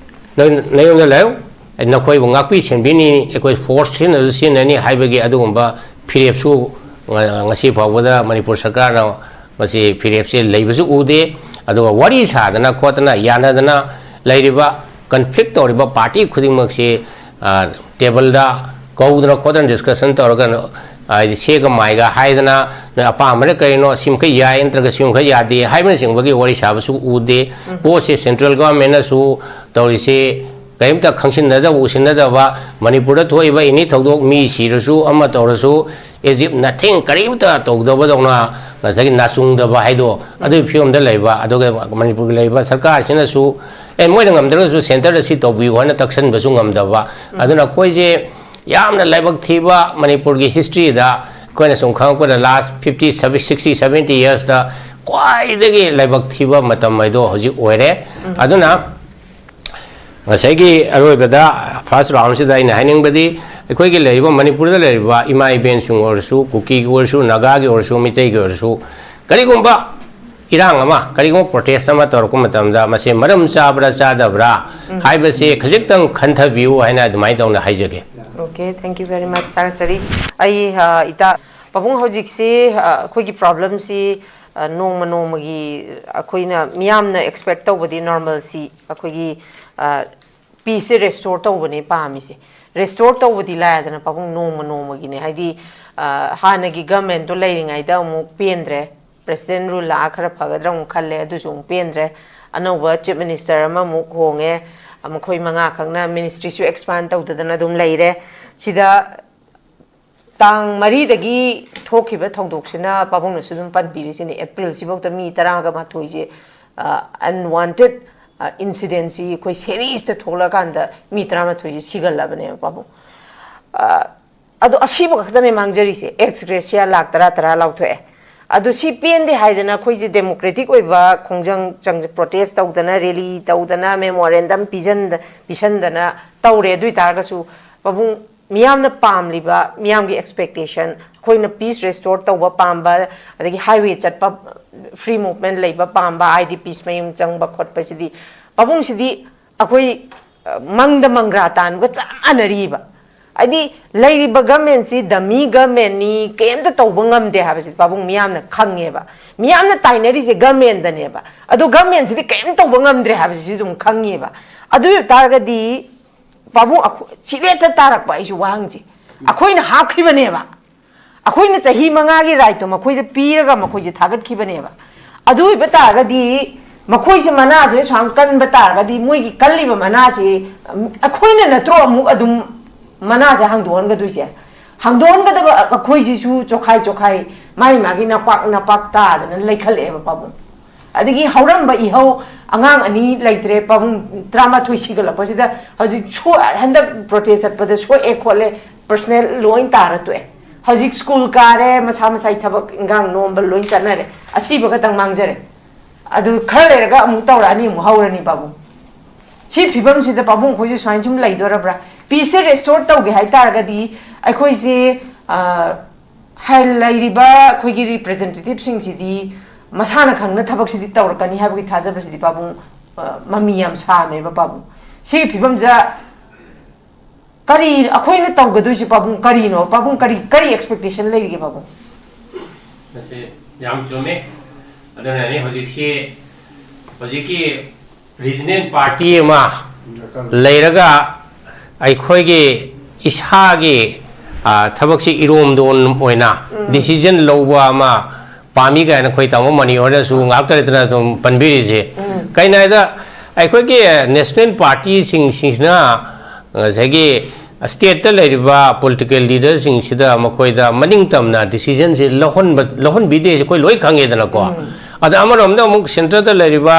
ꯅꯣꯏ ꯅꯌꯨꯝꯗ ꯂꯩꯌꯨ, ꯅꯈꯣꯏꯕꯨ ꯉꯥꯛꯄꯤ ꯁꯦꯟꯕꯤꯅꯤ, ꯑꯩꯈꯣꯏ ꯐꯣꯔꯁ ꯁꯤꯖꯤꯟꯅꯔꯁꯨ ꯁꯤꯖꯤꯟꯅꯅꯤ" ꯍꯥꯏꯕꯒꯤ ꯑꯗꯨꯒꯨꯝꯕ ꯐꯤꯔꯦꯞꯁꯨ ꯉ-, ꯉꯁꯤ ꯐꯥꯎꯕꯗ ꯃꯅꯤꯄꯨꯔ ꯁꯔꯀꯥꯔꯅ ꯃꯁꯤ ꯐꯤꯔꯦꯞꯁꯦ ꯂꯩꯕꯁꯨ ꯎꯗꯦ꯫ ꯑꯗꯨꯒ ꯋꯥꯔꯤ ꯁꯥꯗꯅ ꯈꯣꯠꯇꯅ ꯌꯥꯅꯗꯅ ꯂꯩꯔꯤꯕ, ꯀꯟꯐ꯭ꯂꯤꯛ ꯇꯧꯔꯤꯕ ꯄꯥꯔꯇꯤ ꯈꯨꯗꯤꯡꯃꯛꯁꯤ, ꯑ, ꯇꯦꯕꯜꯗ ꯀꯧꯗꯅ ꯈꯣꯠꯇꯅ ꯗꯤꯁꯀꯁꯟ ꯇꯧꯔꯒ, ꯍꯥꯏꯗꯤ ꯁꯦꯒ ꯃꯥꯏꯒ ꯍꯥꯏꯗꯅ, "ꯅꯣꯏ ꯑꯄꯥꯝꯕꯅ ꯀꯔꯤꯅꯣ? ꯁꯤꯃꯈꯩ ꯌꯥꯏ ꯅꯠꯇ꯭ꯔꯒ ꯁꯤꯃꯈꯩ ꯌꯥꯗꯦ" ꯍꯥꯏꯕꯅꯆꯤꯡꯕꯒꯤ ꯋꯥꯔꯤ ꯁꯥꯕꯁꯨ ꯎꯗꯦ꯫ ꯄꯣꯠꯁꯦ ꯁꯦꯟꯇ꯭ꯔꯦꯜ ꯒꯣꯚꯔꯟꯃꯦꯟꯅꯁꯨ ꯇꯧꯔꯤꯁꯦ ꯀꯔꯤꯝꯇ ꯈꯪꯁꯤꯟꯅꯗꯕ, ꯎꯁꯤꯟꯅꯗꯕ, ꯃꯅꯤꯄꯨꯔꯗ ꯊꯣꯛꯏꯕ ꯑꯦꯅꯤ ꯊꯧꯗꯣꯛ, ꯃꯤ ꯁꯤꯔꯁꯨ ꯑꯃ ꯇꯧꯔꯁꯨ, as if nothing, ꯀꯔꯤꯝꯇ ꯇꯧꯗꯕꯗꯧꯅ, ꯉꯁꯥꯏꯒꯤ ꯅꯥꯆꯨꯡꯗꯕ ꯍꯥꯏꯗꯣ, ꯑꯗꯨꯒꯤ ꯐꯤꯕꯝꯗ ꯂꯩꯕ꯫ ꯑꯗꯨꯒ ꯃꯅꯤꯄꯨꯔꯒꯤ ꯂꯩꯔꯤꯕ ꯁꯔꯀꯥꯔꯁꯤꯅꯁꯨ ꯑꯦ, ꯃꯣꯏꯅ ꯉꯝꯗ꯭ꯔꯒꯁꯨ centreꯗ ꯁꯤ ꯇꯧꯕꯤꯌꯨ ꯍꯥꯏꯅ ꯇꯛꯁꯟꯕꯁꯨ ꯉꯝꯗꯕ꯫ ꯑꯗꯨꯅ ꯑꯩꯈꯣꯏꯁꯦ ꯌꯥꯝꯅ ꯂꯥꯏꯕꯛ ꯊꯤꯕ, ꯃꯅꯤꯄꯨꯔꯒꯤ historyꯗ ꯑꯩꯈꯣꯏꯅ ꯁꯨꯝ ꯈꯪꯉꯛꯄꯗ last fifty, sixty, seventy yearsꯇ ꯈ꯭ꯋꯥꯏꯗꯒꯤ ꯂꯥꯏꯕꯛ ꯊꯤꯕ ꯃꯇꯝ ꯍꯥꯏꯗꯣ ꯍꯧꯖꯤꯛ ꯑꯣꯏꯔꯦ꯫ ꯑꯗꯨꯅ ꯉꯁꯥꯏꯒꯤ ꯑꯔꯣꯏꯕꯗ first roundꯁꯤꯗ ꯑꯩꯅ ꯍꯥꯏꯅꯤꯡꯕꯗꯤ, ꯑꯩꯈꯣꯏꯒꯤ ꯂꯩꯔꯤꯕ, ꯃꯅꯤꯄꯨꯔꯗ ꯂꯩꯔꯤꯕ ꯏꯃꯥ ꯏꯕꯦꯟꯁꯤꯡ ꯑꯣꯏꯔꯁꯨ, ꯀꯨꯀꯤꯒꯤ ꯑꯣꯏꯔꯁꯨ, ꯅꯥꯒꯥꯒꯤ ꯑꯣꯏꯔꯁꯨ, ꯃꯤꯇꯩꯒꯤ ꯑꯣꯏꯔꯁꯨ, ꯀꯔꯤꯒꯨꯝꯕ ꯏꯔꯥꯡ ꯑꯃ, ꯀꯔꯤꯒꯨꯝꯕ protest ꯑꯃ ꯇꯧꯔꯛꯄ ꯃꯇꯝꯗ ꯃꯁꯤ ꯃꯔꯝ ꯆꯥꯕ꯭ꯔꯥ ꯆꯥꯗꯕ꯭ꯔꯥ ꯍꯥꯏꯕꯁꯤ ꯈꯖꯤꯛꯇꯪ ꯈꯟꯊꯕꯤꯌꯨ ꯍꯥꯏꯅ ꯑꯗꯨꯃꯥꯏꯅ ꯇꯧꯅ ꯍꯥꯏꯖꯒꯦ꯫ Okay, thank you very much, ꯊꯥꯒꯠꯆꯔꯤ꯫ ꯑꯩ, ꯑ, ꯏꯇꯥ ꯄꯥꯕꯨꯡ, ꯍꯧꯖꯤꯛꯁꯤ, ꯑ, ꯑꯩꯈꯣꯏꯒꯤ problemꯁꯤ, ꯑ, ꯅꯣꯡꯃ ꯅꯣꯡꯃꯒꯤ ꯑꯩꯈꯣꯏꯅ ꯃꯤꯌꯥꯝꯅ expect ꯇꯧꯕꯗꯤ normalcy, ꯑꯩꯈꯣꯏꯒꯤ, ꯑ, peaceꯁꯦ restore ꯇꯧꯕꯅꯦ ꯄꯥꯝꯃꯤꯁꯦ꯫ Restore ꯇꯧꯕꯗꯤ ꯂꯥꯏꯗꯅ ꯄꯥꯕꯨꯡ, ꯅꯣꯡꯃ ꯅꯣꯡꯃꯒꯤꯅꯦ꯫ ꯍꯥꯏꯗꯤ, ꯑ, ꯍꯥꯟꯅꯒꯤ governmentꯇꯣ ꯂꯩꯔꯤꯉꯩꯗ ꯑꯃꯨꯛ ꯄꯦꯟꯗ꯭ꯔꯦ, president rule ꯂꯥꯛꯑ ꯈꯔ ꯐꯒꯗ꯭ꯔꯥ ꯑꯃꯨꯛ ꯈꯜꯂꯦ, ꯑꯗꯨꯁꯨ ꯑꯃꯨꯛ ꯄꯦꯟꯗ꯭ꯔꯦ꯫ ꯑꯅꯧꯕ chief minister ꯑꯃꯃꯨꯛ ꯍꯣꯡꯉꯦ, ꯃꯈꯣꯏ ꯃꯉꯥ ꯈꯛꯅ ministryꯁꯨ expand ꯇꯧꯗꯗꯅ ꯑꯗꯨꯝ ꯂꯩꯔꯦ꯫ ꯁꯤꯗ ꯇꯥꯡ ꯃꯔꯤꯗꯒꯤ ꯊꯣꯛꯈꯤꯕ ꯊꯧꯗꯣꯛꯁꯤꯅ ꯄꯥꯕꯨꯡꯅꯁꯨ ꯑꯗꯨꯝ ꯄꯟꯕꯤꯔꯤꯁꯤꯅꯦ, Aprilꯁꯤꯐꯧꯗ ꯃꯤ ꯇꯔꯥꯒ ꯃꯥꯊꯣꯏꯁꯦ, ꯑ, unwanted, ꯑ, incidentsꯁꯤ ꯑꯩꯈꯣꯏ seriesꯇ ꯊꯣꯛꯂꯀꯥꯟꯗ ꯃꯤ ꯇꯔꯥꯃꯥꯊꯣꯏꯁꯦ ꯁꯤꯒꯜꯂꯕꯅꯦꯕ ꯄꯥꯕꯨꯡ꯫ ꯑ, ꯑꯗꯣ ꯑꯁꯤꯕ ꯈꯛꯇꯅꯦ ꯃꯥꯡꯖꯔꯤꯁꯦ, ex gratia ꯂꯥꯛ ꯇꯔꯥ ꯇꯔꯥ ꯂꯥꯎꯊꯣꯛꯑꯦ꯫ ꯑꯗꯨ ꯁꯤ ꯄꯦꯟꯗꯦ ꯍꯥꯏꯗꯅ ꯑꯩꯈꯣꯏꯁꯦ democratic ꯑꯣꯏꯕ ꯈꯣꯡꯖꯪ ꯆꯪ-, protest ꯇꯧꯗꯅ, rally ꯇꯧꯗꯅ, memorandum ꯄꯤꯖꯟꯗ-, ꯄꯤꯁꯟꯗꯅ ꯇꯧꯔꯦ꯫ ꯑꯗꯨ ꯑꯣꯏꯇꯥꯔꯒꯁꯨ ꯄꯥꯕꯨꯡ, ꯃꯤꯌꯥꯝꯅ ꯄꯥꯝꯂꯤꯕ, ꯃꯤꯌꯥꯝꯒꯤ expectation, ꯑꯩꯈꯣꯏꯅ peace restore ꯇꯧꯕ ꯄꯥꯝꯕ, ꯑꯗꯒꯤ highway ꯆꯠꯄ, free movement ꯂꯩꯕ ꯄꯥꯝꯕ, IDPs ꯃꯌꯨꯝ ꯆꯪꯕ ꯈꯣꯠꯄꯁꯤꯗꯤ, ꯄꯥꯕꯨꯡꯁꯤꯗꯤ ꯑꯩꯈꯣꯏ, ꯑ, ꯃꯪꯗ ꯃꯪꯒ꯭ꯔꯥ ꯇꯥꯟꯕꯒ ꯆꯞ ꯃꯥꯟꯅꯔꯤꯕ꯫ ꯍꯥꯏꯗꯤ ꯂꯩꯔꯤꯕ governmentꯁꯤ dummy governmentꯅꯤ, ꯀꯩꯝꯇ ꯇꯧꯕ ꯉꯝꯗꯦ ꯍꯥꯏꯕꯁꯤ ꯄꯥꯕꯨꯡ ꯃꯤꯌꯥꯝꯅ ꯈꯪꯉꯦꯕ꯫ ꯃꯤꯌꯥꯝꯅ ꯇꯥꯏꯅꯔꯤꯁꯦ governmentꯗꯅꯦꯕ꯫ ꯑꯗꯣ governmentꯁꯤꯗꯤ ꯀꯩꯝ ꯇꯧꯕ ꯉꯝꯗ꯭ꯔꯦ ꯍꯥꯏꯕꯁꯤꯁꯨ ꯑꯗꯨꯝ ꯈꯪꯉꯦꯕ꯫ ꯑꯗꯨ ꯑꯣꯏꯕ ꯇꯥꯔꯒꯗꯤ ꯄꯥꯕꯨꯡ, ꯑꯩꯈꯣꯏ, ꯁꯤꯔꯦꯠꯇ ꯇꯥꯔꯛꯄ ꯑꯩꯁꯨ ꯋꯥꯍꯪꯁꯦ꯫ ꯑꯩꯈꯣꯏꯅ ꯍꯥꯞꯈꯤꯕꯅꯦꯕ꯫ ꯑꯩꯈꯣꯏꯅ ꯆꯍꯤ ꯃꯉꯥꯒꯤ rightꯇꯣ ꯃꯈꯣꯏꯗ ꯄꯤꯔꯒ ꯃꯈꯣꯏꯁꯦ ꯊꯥꯒꯠꯈꯤꯕꯅꯦꯕ꯫ ꯑꯗꯨ ꯑꯣꯏꯕ ꯇꯥꯔꯒꯗꯤ ꯃꯈꯣꯏꯁꯦ ꯃꯅꯥꯁꯦ ꯁꯨꯃꯥꯏꯅ ꯀꯟꯕ ꯇꯥꯔꯒꯗꯤ ꯃꯣꯏꯒꯤ ꯀꯜꯂꯤꯕ ꯃꯅꯥꯁꯦ, ꯎꯝ, ꯑꯩꯈꯣꯏꯅ ꯅꯠꯇ꯭ꯔꯣ ꯑꯃꯨꯛ ꯑꯗꯨꯝ ꯃꯅꯥꯁꯦ ꯍꯥꯡꯗꯣꯛꯍꯟꯒꯗꯣꯏꯁꯦ? ꯍꯥꯡꯗꯣꯛꯍꯟꯒꯗꯕ ꯑꯩꯈꯣꯏꯁꯤꯁꯨ ꯆꯣꯈꯥꯏ ꯆꯣꯈꯥꯏ, ꯃꯥꯒꯤ ꯃꯥꯒꯤ ꯅꯄꯥꯛ ꯅꯄꯥꯛ ꯇꯥꯗꯅ ꯂꯩꯈꯠꯂꯛꯑꯦꯕ ꯄꯥꯕꯨꯡ꯫ ꯑꯗꯒꯤ ꯍꯧꯔꯝꯕ ꯏꯍꯧ, ꯑꯉꯥꯡ ꯑꯅꯤ ꯂꯩꯇ꯭ꯔꯦ, ꯄꯥꯕꯨꯡ ꯇꯔꯥꯃꯥꯊꯣꯏ ꯁꯤꯒꯠꯂꯛꯄꯁꯤꯗ ꯍꯧꯖꯤꯛ ꯁꯣ-, ꯍꯟꯗꯛ ꯄ꯭ꯔꯣꯇꯦꯁ ꯆꯠꯄꯗ ꯁꯣꯛꯑꯦ ꯈꯣꯠꯂꯦ, ꯄꯔꯁꯅꯦꯜ ꯂꯣꯏ ꯇꯥꯔ ꯇꯣꯛꯑꯦ꯫ ꯍꯧꯖꯤꯛ ꯁ꯭ꯀꯨꯜ ꯀꯥꯔꯦ, ꯃꯁꯥ ꯃꯁꯥꯒꯤ ꯊꯕꯛ ꯏꯟꯈꯥꯡ ꯅꯣꯝꯕ ꯂꯣꯏ ꯆꯠꯅꯔꯦ, ꯑꯁꯤꯕ ꯈꯛꯇꯪ ꯃꯥꯡꯖꯔꯦ꯫ ꯑꯗꯨ ꯈꯔ ꯂꯩꯔꯒ ꯑꯃꯨꯛ ꯇꯧꯔꯛꯑꯅꯤ, ꯑꯃꯨꯛ ꯍꯧꯔꯅꯤ ꯄꯥꯕꯨꯡ꯫ ꯁꯤ ꯐꯤꯕꯝꯁꯤꯗ ꯄꯥꯕꯨꯡ ꯑꯩꯈꯣꯏꯁꯦ ꯁꯨꯃꯥꯏꯅ ꯁꯨꯝ ꯂꯩꯗꯣꯔꯕ꯭ꯔꯥ? ꯄꯤꯁꯁꯦ ꯔꯦꯁꯇꯣꯔ ꯇꯧꯒꯦ ꯍꯥꯏ ꯇꯥꯔꯒꯗꯤ ꯑꯩꯈꯣꯏꯁꯦ, ꯑ, ꯍꯥꯏ-, ꯂꯩꯔꯤꯕ ꯑꯩꯈꯣꯏꯒꯤ ꯔꯤꯄ꯭ꯔꯖꯦꯟꯇꯦꯇꯤꯚꯁꯤꯡꯁꯤꯗꯤ ꯃꯁꯥꯅ ꯈꯪꯅ ꯊꯕꯛꯁꯤꯗꯤ ꯇꯧꯔꯛꯀꯅꯤ ꯍꯥꯏꯕꯒꯤ ꯊꯥꯖꯕꯁꯤꯗꯤ ꯄꯥꯕꯨꯡ, ꯑ, ꯃꯃꯤ ꯌꯥꯝ ꯁꯥꯝꯃꯦꯕ ꯄꯥꯕꯨꯡ꯫ ꯁꯤꯒꯤ ꯐꯤꯕꯝꯁꯤꯗ ꯀꯔꯤ ꯑꯩꯈꯣꯏꯅ ꯇꯧꯒꯗꯣꯏꯁꯦ ꯄꯥꯕꯨꯡ ꯀꯔꯤꯅꯣ? ꯄꯥꯕꯨꯡ ꯀꯔꯤ, ꯀꯔꯤ ꯑꯦꯛꯁꯄꯦꯛꯇꯦꯁꯟ ꯂꯩꯔꯤꯒꯦ ꯄꯥꯕꯨꯡ? ꯃꯁꯤ ꯌꯥꯝ ꯆꯨꯝꯃꯤ꯫ ꯑꯗꯨꯅꯅꯤ ꯍꯧꯖꯤꯛꯁꯤ, ꯍꯧꯖꯤꯛꯀꯤ ꯔꯤꯖꯅꯦꯜ ꯄꯥꯔꯇꯤ ꯑꯃ ꯂꯩꯔꯒ ꯑꯩꯈꯣꯏꯒꯤ ꯏꯁꯥꯒꯤ, ꯑ, ꯊꯕꯛꯁꯤ ꯏꯔꯣꯝꯗꯣꯝ ꯑꯣꯏꯅ ꯗꯤꯁꯤꯖꯟ ꯂꯧꯕ ꯑꯃ ꯄꯥꯝꯃꯤ ꯀꯥꯏꯅ ꯑꯩꯈꯣꯏ ꯇꯥꯃꯣ ꯃꯅꯤ ꯍꯣꯏꯅꯁꯨ ꯉꯥꯏꯍꯥꯛꯇ ꯂꯩꯇꯅ ꯑꯗꯨꯝ ꯄꯟꯕꯤꯔꯤꯁꯦ꯫ ꯀꯩꯅꯣ ꯍꯥꯏꯗ, ꯑꯩꯈꯣꯏꯒꯤ ꯅꯦꯁꯅꯦꯜ ꯄꯥꯔꯇꯤꯁꯤꯡꯁꯤꯅ ꯉꯁꯥꯏꯒꯤ ꯁ꯭ꯇꯦꯠꯇ ꯂꯩꯔꯤꯕ ꯄꯣꯂꯤꯇꯤꯀꯦꯜ ꯂꯤꯗꯔꯁꯤꯡꯁꯤꯗ ꯃꯈꯣꯏꯗ ꯃꯅꯤꯡ ꯇꯝꯅ ꯗꯤꯁꯤꯖꯟꯁꯤ ꯂꯧꯍꯟꯕ, ꯂꯧꯍꯟꯕꯤꯗꯦꯁꯦ ꯑꯩꯈꯣꯏ ꯂꯣꯏ ꯈꯪꯉꯦꯗꯅꯀꯣ꯫ ꯑꯗ ꯑꯃꯔꯣꯝꯗ ꯑꯃꯨꯛ ꯁꯦꯟꯇꯔꯗ ꯂꯩꯔꯤꯕ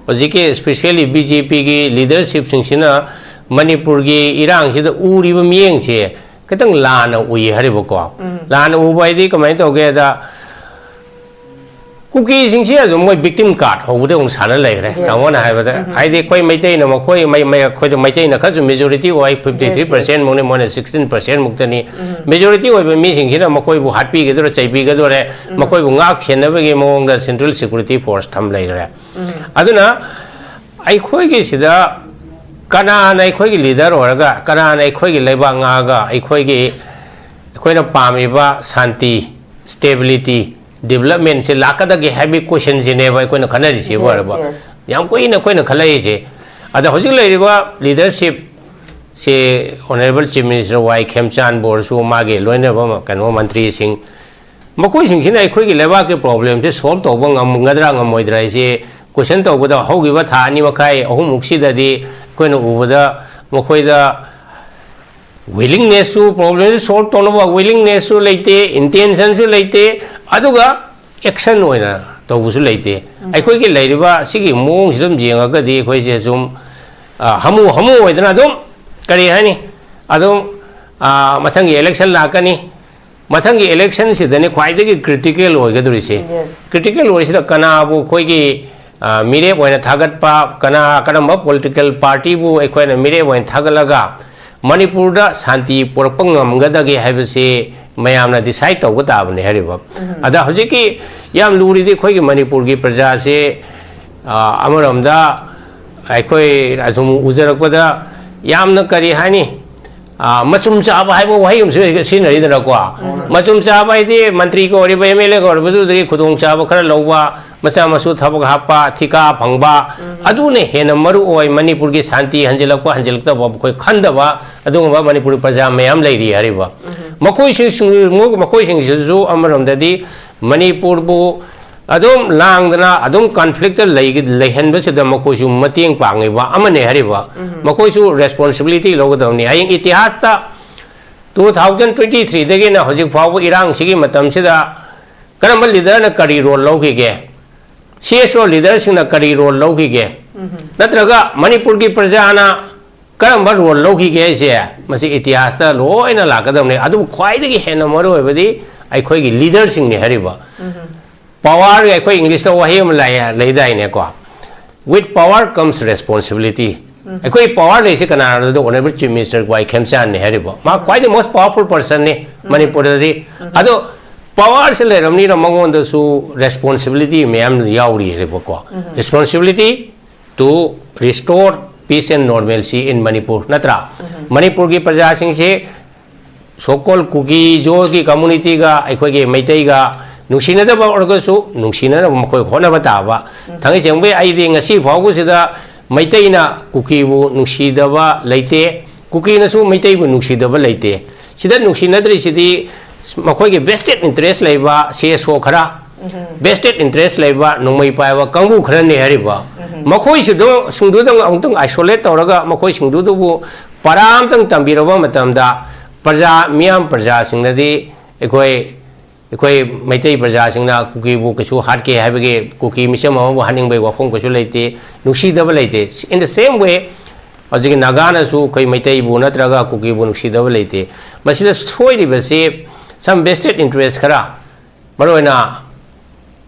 ꯍꯧꯖꯤꯛꯀꯤ especially ꯕꯤ ꯖꯦ ꯄꯤꯒꯤ ꯂꯤꯗꯔꯁꯤꯞꯁꯤꯡꯁꯤꯅ ꯃꯅꯤꯄꯨꯔꯒꯤ ꯏꯔꯥꯡꯁꯤꯗ ꯎꯔꯤꯕ ꯃꯤꯠꯌꯦꯡꯁꯦ ꯈꯤꯇꯪ ꯂꯥꯟꯅ ꯎꯏ ꯍꯥꯏꯔꯤꯕꯀꯣ꯫ ꯂꯥꯟꯅ ꯎꯕ ꯍꯥꯏꯗꯤ ꯀꯃꯥꯏꯅ ꯇꯧꯒꯦꯗ, ꯀꯨꯀꯤꯁꯤꯡꯁꯤ ꯑꯗꯨꯝ ꯃꯣꯏ ꯕꯤꯛꯇꯤꯝ ꯀꯥꯔꯠ ꯍꯧꯕꯗ ꯑꯃꯨꯛ ꯁꯥꯟꯅ ꯂꯩꯈ꯭ꯔꯦ꯫ ꯇꯥꯃꯣꯅ ꯍꯥꯏꯕꯗ, ꯍꯥꯏꯗꯤ ꯑꯩꯈꯣꯏ ꯃꯩꯇꯩꯅ ꯃꯈꯣꯏ, ꯃꯩ-, ꯃꯩ-, ꯑꯩꯈꯣꯏꯗ ꯃꯩꯇꯩꯅ ꯈꯔꯁꯨ ꯃꯦꯖꯣꯔꯤꯇꯤ ꯑꯣꯏ, ꯐꯤꯐꯇꯤ ꯊ꯭ꯔꯤ ꯄꯥꯔꯁꯦꯟ ꯃꯨꯛꯅꯤ, ꯃꯣꯏꯅ ꯁꯤꯛꯁꯇꯤꯟ ꯄꯥꯔꯁꯦꯟ ꯃꯨꯛꯇꯅꯤ꯫ ꯃꯦꯖꯣꯔꯤꯇꯤ ꯑꯣꯏꯕ ꯃꯤꯁꯤꯡꯁꯤꯅ ꯃꯈꯣꯏꯕꯨ ꯍꯥꯠꯄꯤꯒꯗꯣꯔꯦ, ꯆꯩꯕꯤꯒꯗꯣꯔꯦ, ꯃꯈꯣꯏꯕꯨ ꯉꯥꯛ ꯁꯦꯟꯅꯕꯒꯤ ꯃꯑꯣꯡꯗ ꯁꯦꯟꯇ꯭ꯔꯦꯜ ꯁꯦꯀ꯭ꯌꯨꯔꯤꯇꯤ ꯐꯣꯔꯁ ꯊꯝ ꯂꯩꯈ꯭ꯔꯦ꯫ ꯑꯗꯨꯅ ꯑꯩꯈꯣꯏꯒꯤꯁꯤꯗ ꯀꯅꯥꯅ ꯑꯩꯈꯣꯏꯒꯤ ꯂꯤꯗꯔ ꯑꯣꯏꯔꯒ, ꯀꯅꯥꯅ ꯑꯩꯈꯣꯏꯒꯤ ꯂꯩꯕꯥꯛ ꯉꯥꯛꯑꯒ ꯑꯩꯈꯣꯏꯒꯤ, ꯑꯩꯈꯣꯏꯅ ꯄꯥꯝꯃꯤꯕ ꯁꯥꯟꯇꯤ, ꯁ꯭ꯇꯦꯕꯤꯂꯤꯇꯤ, ꯗꯤꯕꯂꯞꯃꯦꯟꯁꯦ ꯂꯥꯛꯀꯗꯒꯦ ꯍꯥꯏꯕꯒꯤ ꯀꯣꯏꯁꯟꯁꯤꯅꯦꯕ ꯑꯩꯈꯣꯏꯅ ꯈꯟꯅꯔꯤꯁꯤꯕꯨ ꯍꯥꯏꯔꯕ꯫ ꯌꯥꯝ ꯀꯨꯏꯅ ꯑꯩꯈꯣꯏꯅ ꯈꯜꯂꯛꯏꯁꯦ꯫ ꯑꯗ ꯍꯧꯖꯤꯛ ꯂꯩꯔꯤꯕ ꯂꯤꯗꯔꯁꯤꯞꯁꯦ, ꯑꯣꯅꯔꯦꯕꯜ ꯆꯤꯐ ꯃꯤꯅꯤꯁꯇꯔ ꯋꯥꯏ ꯈꯦꯝꯆꯥꯟꯕꯨ ꯑꯣꯏꯔꯁꯨ, ꯃꯥꯒꯤ ꯂꯣꯏꯅꯕ ꯀꯩꯅꯣ ꯃꯟꯇ꯭ꯔꯤꯁꯤꯡ, ꯃꯈꯣꯏꯁꯤꯡꯁꯤꯅ ꯑꯩꯈꯣꯏꯒꯤ ꯂꯩꯕꯥꯛꯀꯤ ꯄ꯭ꯔꯣꯕ꯭ꯂꯦꯝꯁꯦ ꯁꯣꯜꯕ ꯇꯧꯕ ꯉꯝꯒꯗ꯭ꯔꯥ ꯉꯝꯃꯣꯏꯗ꯭ꯔꯥ ꯍꯥꯏꯁꯦ ꯀꯣꯏꯁꯟ ꯇꯧꯕꯗ ꯍꯧꯈꯤꯕ ꯊꯥ ꯑꯅꯤ ꯃꯈꯥꯏ ꯑꯍꯨꯝꯃꯨꯛꯁꯤꯗꯗꯤ ꯑꯩꯈꯣꯏꯅ ꯎꯕꯗ ꯃꯈꯣꯏꯗ ꯋꯤꯂꯤꯡꯅꯦꯁꯁꯨ, ꯄ꯭ꯔꯣꯕ꯭ꯂꯦꯝꯁꯨ ꯁꯣꯜꯕ ꯇꯧꯅꯕ ꯋꯤꯂꯤꯡꯅꯦꯁꯁꯨ ꯂꯩꯇꯦ, ꯏꯟꯇꯦꯟꯁꯟꯁꯨ ꯂꯩꯇꯦ, ꯑꯗꯨꯒ ꯑꯦꯛꯁꯟ ꯑꯣꯏꯅ ꯇꯧꯕꯁꯨ ꯂꯩꯇꯦ꯫ ꯑꯩꯈꯣꯏꯒꯤ ꯂꯩꯔꯤꯕ ꯁꯤꯒꯤ ꯃꯑꯣꯡꯁꯤ ꯑꯗꯨꯝ ꯌꯦꯡꯉꯒꯗꯤ ꯑꯩꯈꯣꯏꯁꯦ ꯁꯨꯝ, ꯑ, ꯍꯃꯨ ꯍꯃꯨ ꯑꯣꯏꯗꯅ ꯑꯗꯨꯝ, ꯀꯔꯤ ꯍꯥꯏꯅꯤ, ꯑꯗꯨꯝ, ꯑ, ꯃꯊꯪꯒꯤ election ꯂꯥꯛꯀꯅꯤ, ꯃꯊꯪꯒꯤ election ꯁꯤꯗꯅꯤ ꯈ꯭ꯋꯥꯏꯗꯒꯤ critical ꯑꯣꯏꯒꯗꯧꯔꯤꯁꯦ꯫ Yes. Critical ꯑꯣꯏꯔꯤꯁꯤꯗ ꯀꯅꯥꯕꯨ ꯑꯩꯈꯣꯏꯒꯤ, ꯑ, ꯃꯤꯔꯦꯞ ꯑꯣꯏꯅ ꯊꯥꯒꯠꯄ, ꯀꯅꯥ, ꯀꯔꯝꯕ political party ꯕꯨ ꯑꯩꯈꯣꯏꯅ ꯃꯤꯔꯦꯞ ꯑꯣꯏꯅ ꯊꯥꯒꯠꯂꯒ ꯃꯅꯤꯄꯨꯔꯗ ꯁꯥꯟꯇꯤ ꯄꯨꯔꯛꯄ ꯉꯝꯒꯗꯒꯦ ꯍꯥꯏꯕꯁꯤ ꯃꯌꯥꯝꯅ decide ꯇꯧꯕ ꯇꯥꯕꯅꯤ ꯍꯥꯏꯔꯤꯕ꯫ ꯑꯗ ꯍꯧꯖꯤꯛꯀꯤ ꯌꯥꯝ ꯂꯨꯔꯤꯗꯤ ꯑꯩꯈꯣꯏꯒꯤ ꯃꯅꯤꯄꯨꯔꯒꯤ ꯄ꯭ꯔꯖꯥꯁꯦ, ꯑ, ꯑꯃꯔꯣꯝꯗ ꯑꯩꯈꯣꯏ ꯑꯁꯨꯝ ꯎꯖꯔꯛꯄꯗ ꯌꯥꯝꯅ, ꯀꯔꯤ ꯍꯥꯏꯅꯤ, ꯑ, ꯃꯆꯨꯝ ꯆꯥꯕ ꯍꯥꯏꯕ ꯋꯥꯍꯩ ꯑꯃꯁꯨ ꯁꯤꯖꯤꯟꯅꯔꯤꯗꯅꯀꯣ꯫ ꯃꯆꯨꯝ ꯆꯥꯕ ꯍꯥꯏꯗꯤ ꯃꯟꯇ꯭ꯔꯤꯒ ꯑꯣꯏꯔꯤꯕ, MLA ꯒ ꯑꯣꯏꯔꯤꯕꯗꯨꯗꯒꯤ ꯈꯨꯗꯣꯡꯆꯥꯕ ꯈꯔ ꯂꯧꯕ, ꯃꯆꯥ ꯃꯁꯨ ꯊꯕꯛ ꯍꯥꯞꯄ, ꯊꯤꯀꯥ ꯐꯪꯕ, ꯑꯗꯨꯅ ꯍꯦꯟꯅ ꯃꯔꯨ ꯑꯣꯏ꯫ ꯃꯅꯤꯄꯨꯔꯒꯤ ꯁꯥꯟꯇꯤ ꯍꯟꯖꯤꯜꯂꯛꯄ ꯍꯟꯖꯤꯜꯂꯛꯇꯕ ꯑꯩꯈꯣꯏ ꯈꯟꯗꯕ ꯑꯗꯨꯒꯨꯝꯕ ꯃꯅꯤꯄꯨꯔꯒꯤ ꯄ꯭ꯔꯖꯥ ꯃꯌꯥꯝ ꯂꯩꯔꯤ ꯍꯥꯏꯔꯤꯕ꯫ ꯃꯈꯣꯏꯁꯤꯡꯁꯨ, ꯃꯈꯣꯏꯁꯤꯡꯁꯤꯁꯨ ꯑꯃꯔꯣꯝꯗꯗꯤ ꯃꯅꯤꯄꯨꯔꯕꯨ ꯑꯗꯨꯝ ꯂꯥꯡꯗꯅ ꯑꯗꯨꯝ conflict ꯇ ꯂꯩ-, ꯂꯩꯍꯟꯕꯁꯤꯗ ꯃꯈꯣꯏꯁꯨ ꯃꯇꯦꯡ ꯄꯥꯡꯉꯤꯕ ꯑꯃꯅꯤ ꯍꯥꯏꯔꯤꯕ꯫ ꯃꯈꯣꯏꯁꯨ responsibility ꯂꯧꯒꯗꯕꯅꯤ꯫ ꯍꯌꯦꯡ ꯏꯇꯤꯍꯥꯁꯇ two thousand twenty three ꯗꯒꯤꯅ ꯍꯧꯖꯤꯛ ꯐꯥꯎꯕ ꯏꯔꯥꯡꯁꯤꯒꯤ ꯃꯇꯝꯁꯤꯗ ꯀꯔꯝꯕ leader ꯅ ꯀꯔꯤ role ꯂꯧꯈꯤꯒꯦ? CSO leader ꯁꯤꯡꯅ ꯀꯔꯤ role ꯂꯧꯈꯤꯒꯦ? ꯅꯠꯇ꯭ꯔꯒ ꯃꯅꯤꯄꯨꯔꯒꯤ ꯄ꯭ꯔꯖꯥꯅ ꯀꯔꯝꯕ role ꯂꯧꯈꯤꯒꯦ ꯍꯥꯏꯁꯦ ꯃꯁꯤ ꯏꯇꯤꯍꯥꯁꯇ ꯂꯣꯏꯅ ꯂꯥꯛꯀꯗꯕꯅꯤ꯫ ꯑꯗꯨꯕꯨ ꯈ꯭ꯋꯥꯏꯗꯒꯤ ꯍꯦꯟꯅ ꯃꯔꯨ ꯑꯣꯏꯕꯗꯤ ꯑꯩꯈꯣꯏꯒꯤ leader ꯁꯤꯡꯅꯤ ꯍꯥꯏꯔꯤꯕ꯫ Power, ꯑꯩꯈꯣꯏ English ꯇ ꯋꯥꯍꯩ ꯑꯃ ꯂꯩ, ꯂꯩꯗꯥꯏꯅꯦꯀꯣ, "With power comes responsibility"꯫ ꯑꯩꯈꯣꯏ power ꯂꯩꯁꯦ ꯀꯅꯥꯅꯣꯗ Honourable Chief Minister ꯒ꯭ꯋꯥꯏ ꯈꯦꯝꯆꯥꯟꯅꯤ ꯍꯥꯏꯔꯤꯕ꯫ ꯃꯥ ꯈ꯭ꯋꯥꯏꯗꯒꯤ most powerful person ꯅꯤ ꯃꯅꯤꯄꯨꯔꯗꯗꯤ꯫ ꯑꯗꯣ power ꯁꯦ ꯂꯩꯔꯕꯅꯤꯅ ꯃꯉꯣꯟꯗꯁꯨ responsibility ꯃꯌꯥꯝ ꯌꯥꯎꯔꯤ ꯍꯥꯏꯔꯤꯕꯀꯣ꯫ Responsibility to restore peace and normalcy in Manipur, ꯅꯠꯇ꯭ꯔꯥ? ꯃꯅꯤꯄꯨꯔꯒꯤ ꯄ꯭ꯔꯖꯥꯁꯤꯡꯁꯦ so called ꯀꯨꯀꯤ ꯖꯣꯒꯤ community ꯒ ꯑꯩꯈꯣꯏꯒꯤ ꯃꯩꯇꯩꯒ ꯅꯨꯡꯁꯤꯅꯗꯕ ꯑꯣꯏꯔꯒꯁꯨ ꯅꯨꯡꯁꯤꯅꯅꯕ ꯃꯈꯣꯏ ꯍꯣꯠꯅꯕ ꯇꯥꯕ꯫ ꯊꯥꯡꯒꯩ ꯁꯦꯡꯕꯩ ꯑꯩꯗꯤ ꯉꯁꯤ ꯐꯥꯎꯕꯁꯤꯗ ꯃꯩꯇꯩꯅ ꯀꯨꯀꯤꯕꯨ ꯅꯨꯡꯁꯤꯗꯕ ꯂꯩꯇꯦ, ꯀꯨꯀꯤꯅꯁꯨ ꯃꯩꯇꯩꯕꯨ ꯅꯨꯡꯁꯤꯗꯕ ꯂꯩꯇꯦ꯫ ꯁꯤꯗ ꯅꯨꯡꯁꯤꯅꯗ꯭ꯔꯤꯁꯤꯗꯤ ꯃꯈꯣꯏꯒꯤ vested interest ꯂꯩꯕ CSO ꯈꯔ, vested interest ꯂꯩꯕ ꯅꯣꯡꯃꯩ ꯄꯥꯏꯕ ꯀꯥꯡꯕꯨ ꯈꯔꯅꯤ ꯍꯥꯏꯔꯤꯕ꯫ ꯃꯈꯣꯏꯁꯤꯗ, ꯁꯤꯡꯗꯨꯗꯪ ꯑꯃꯨꯛꯇꯪ isolate ꯇꯧꯔꯒ ꯃꯈꯣꯏꯁꯤꯡꯗꯨꯗꯕꯨ ꯄꯔꯥ ꯑꯃꯇꯪ ꯇꯝꯕꯤꯔꯕ ꯃꯇꯝꯗ ꯄ꯭ꯔꯖꯥ, ꯃꯤꯌꯥꯝ ꯄ꯭ꯔꯖꯥꯁꯤꯡꯅꯗꯤ ꯑꯩꯈꯣꯏ ꯑꯩꯈꯣꯏ ꯃꯩꯇꯩ ꯄ꯭ꯔꯖꯥꯁꯤꯡꯅ ꯀꯨꯀꯤꯕꯨ ꯀꯩꯁꯨ ꯍꯥꯠꯀꯦ ꯍꯥꯏꯕꯒꯤ, ꯀꯨꯀꯤ ꯃꯤꯆꯝ ꯑꯃꯕꯨ ꯍꯥꯠꯅꯤꯡꯕꯒꯤ ꯋꯥꯐꯝ ꯀꯩꯁꯨ ꯂꯩꯇꯦ, ꯅꯨꯡꯁꯤꯗꯕ ꯂꯩꯇꯦ꯫ In the same way, ꯍꯧꯖꯤꯛꯀꯤ ꯅꯥꯒꯥꯅꯁꯨ ꯑꯩꯈꯣꯏ ꯃꯩꯇꯩꯕꯨ ꯅꯠꯇ꯭ꯔꯒ ꯀꯨꯀꯤꯕꯨ ꯅꯨꯡꯁꯤꯗꯕ ꯂꯩꯇꯦ꯫ ꯃꯁꯤꯗ ꯁꯣꯏꯔꯤꯕꯁꯤ some vested interest ꯈꯔ, ꯃꯔꯨꯑꯣꯏꯅ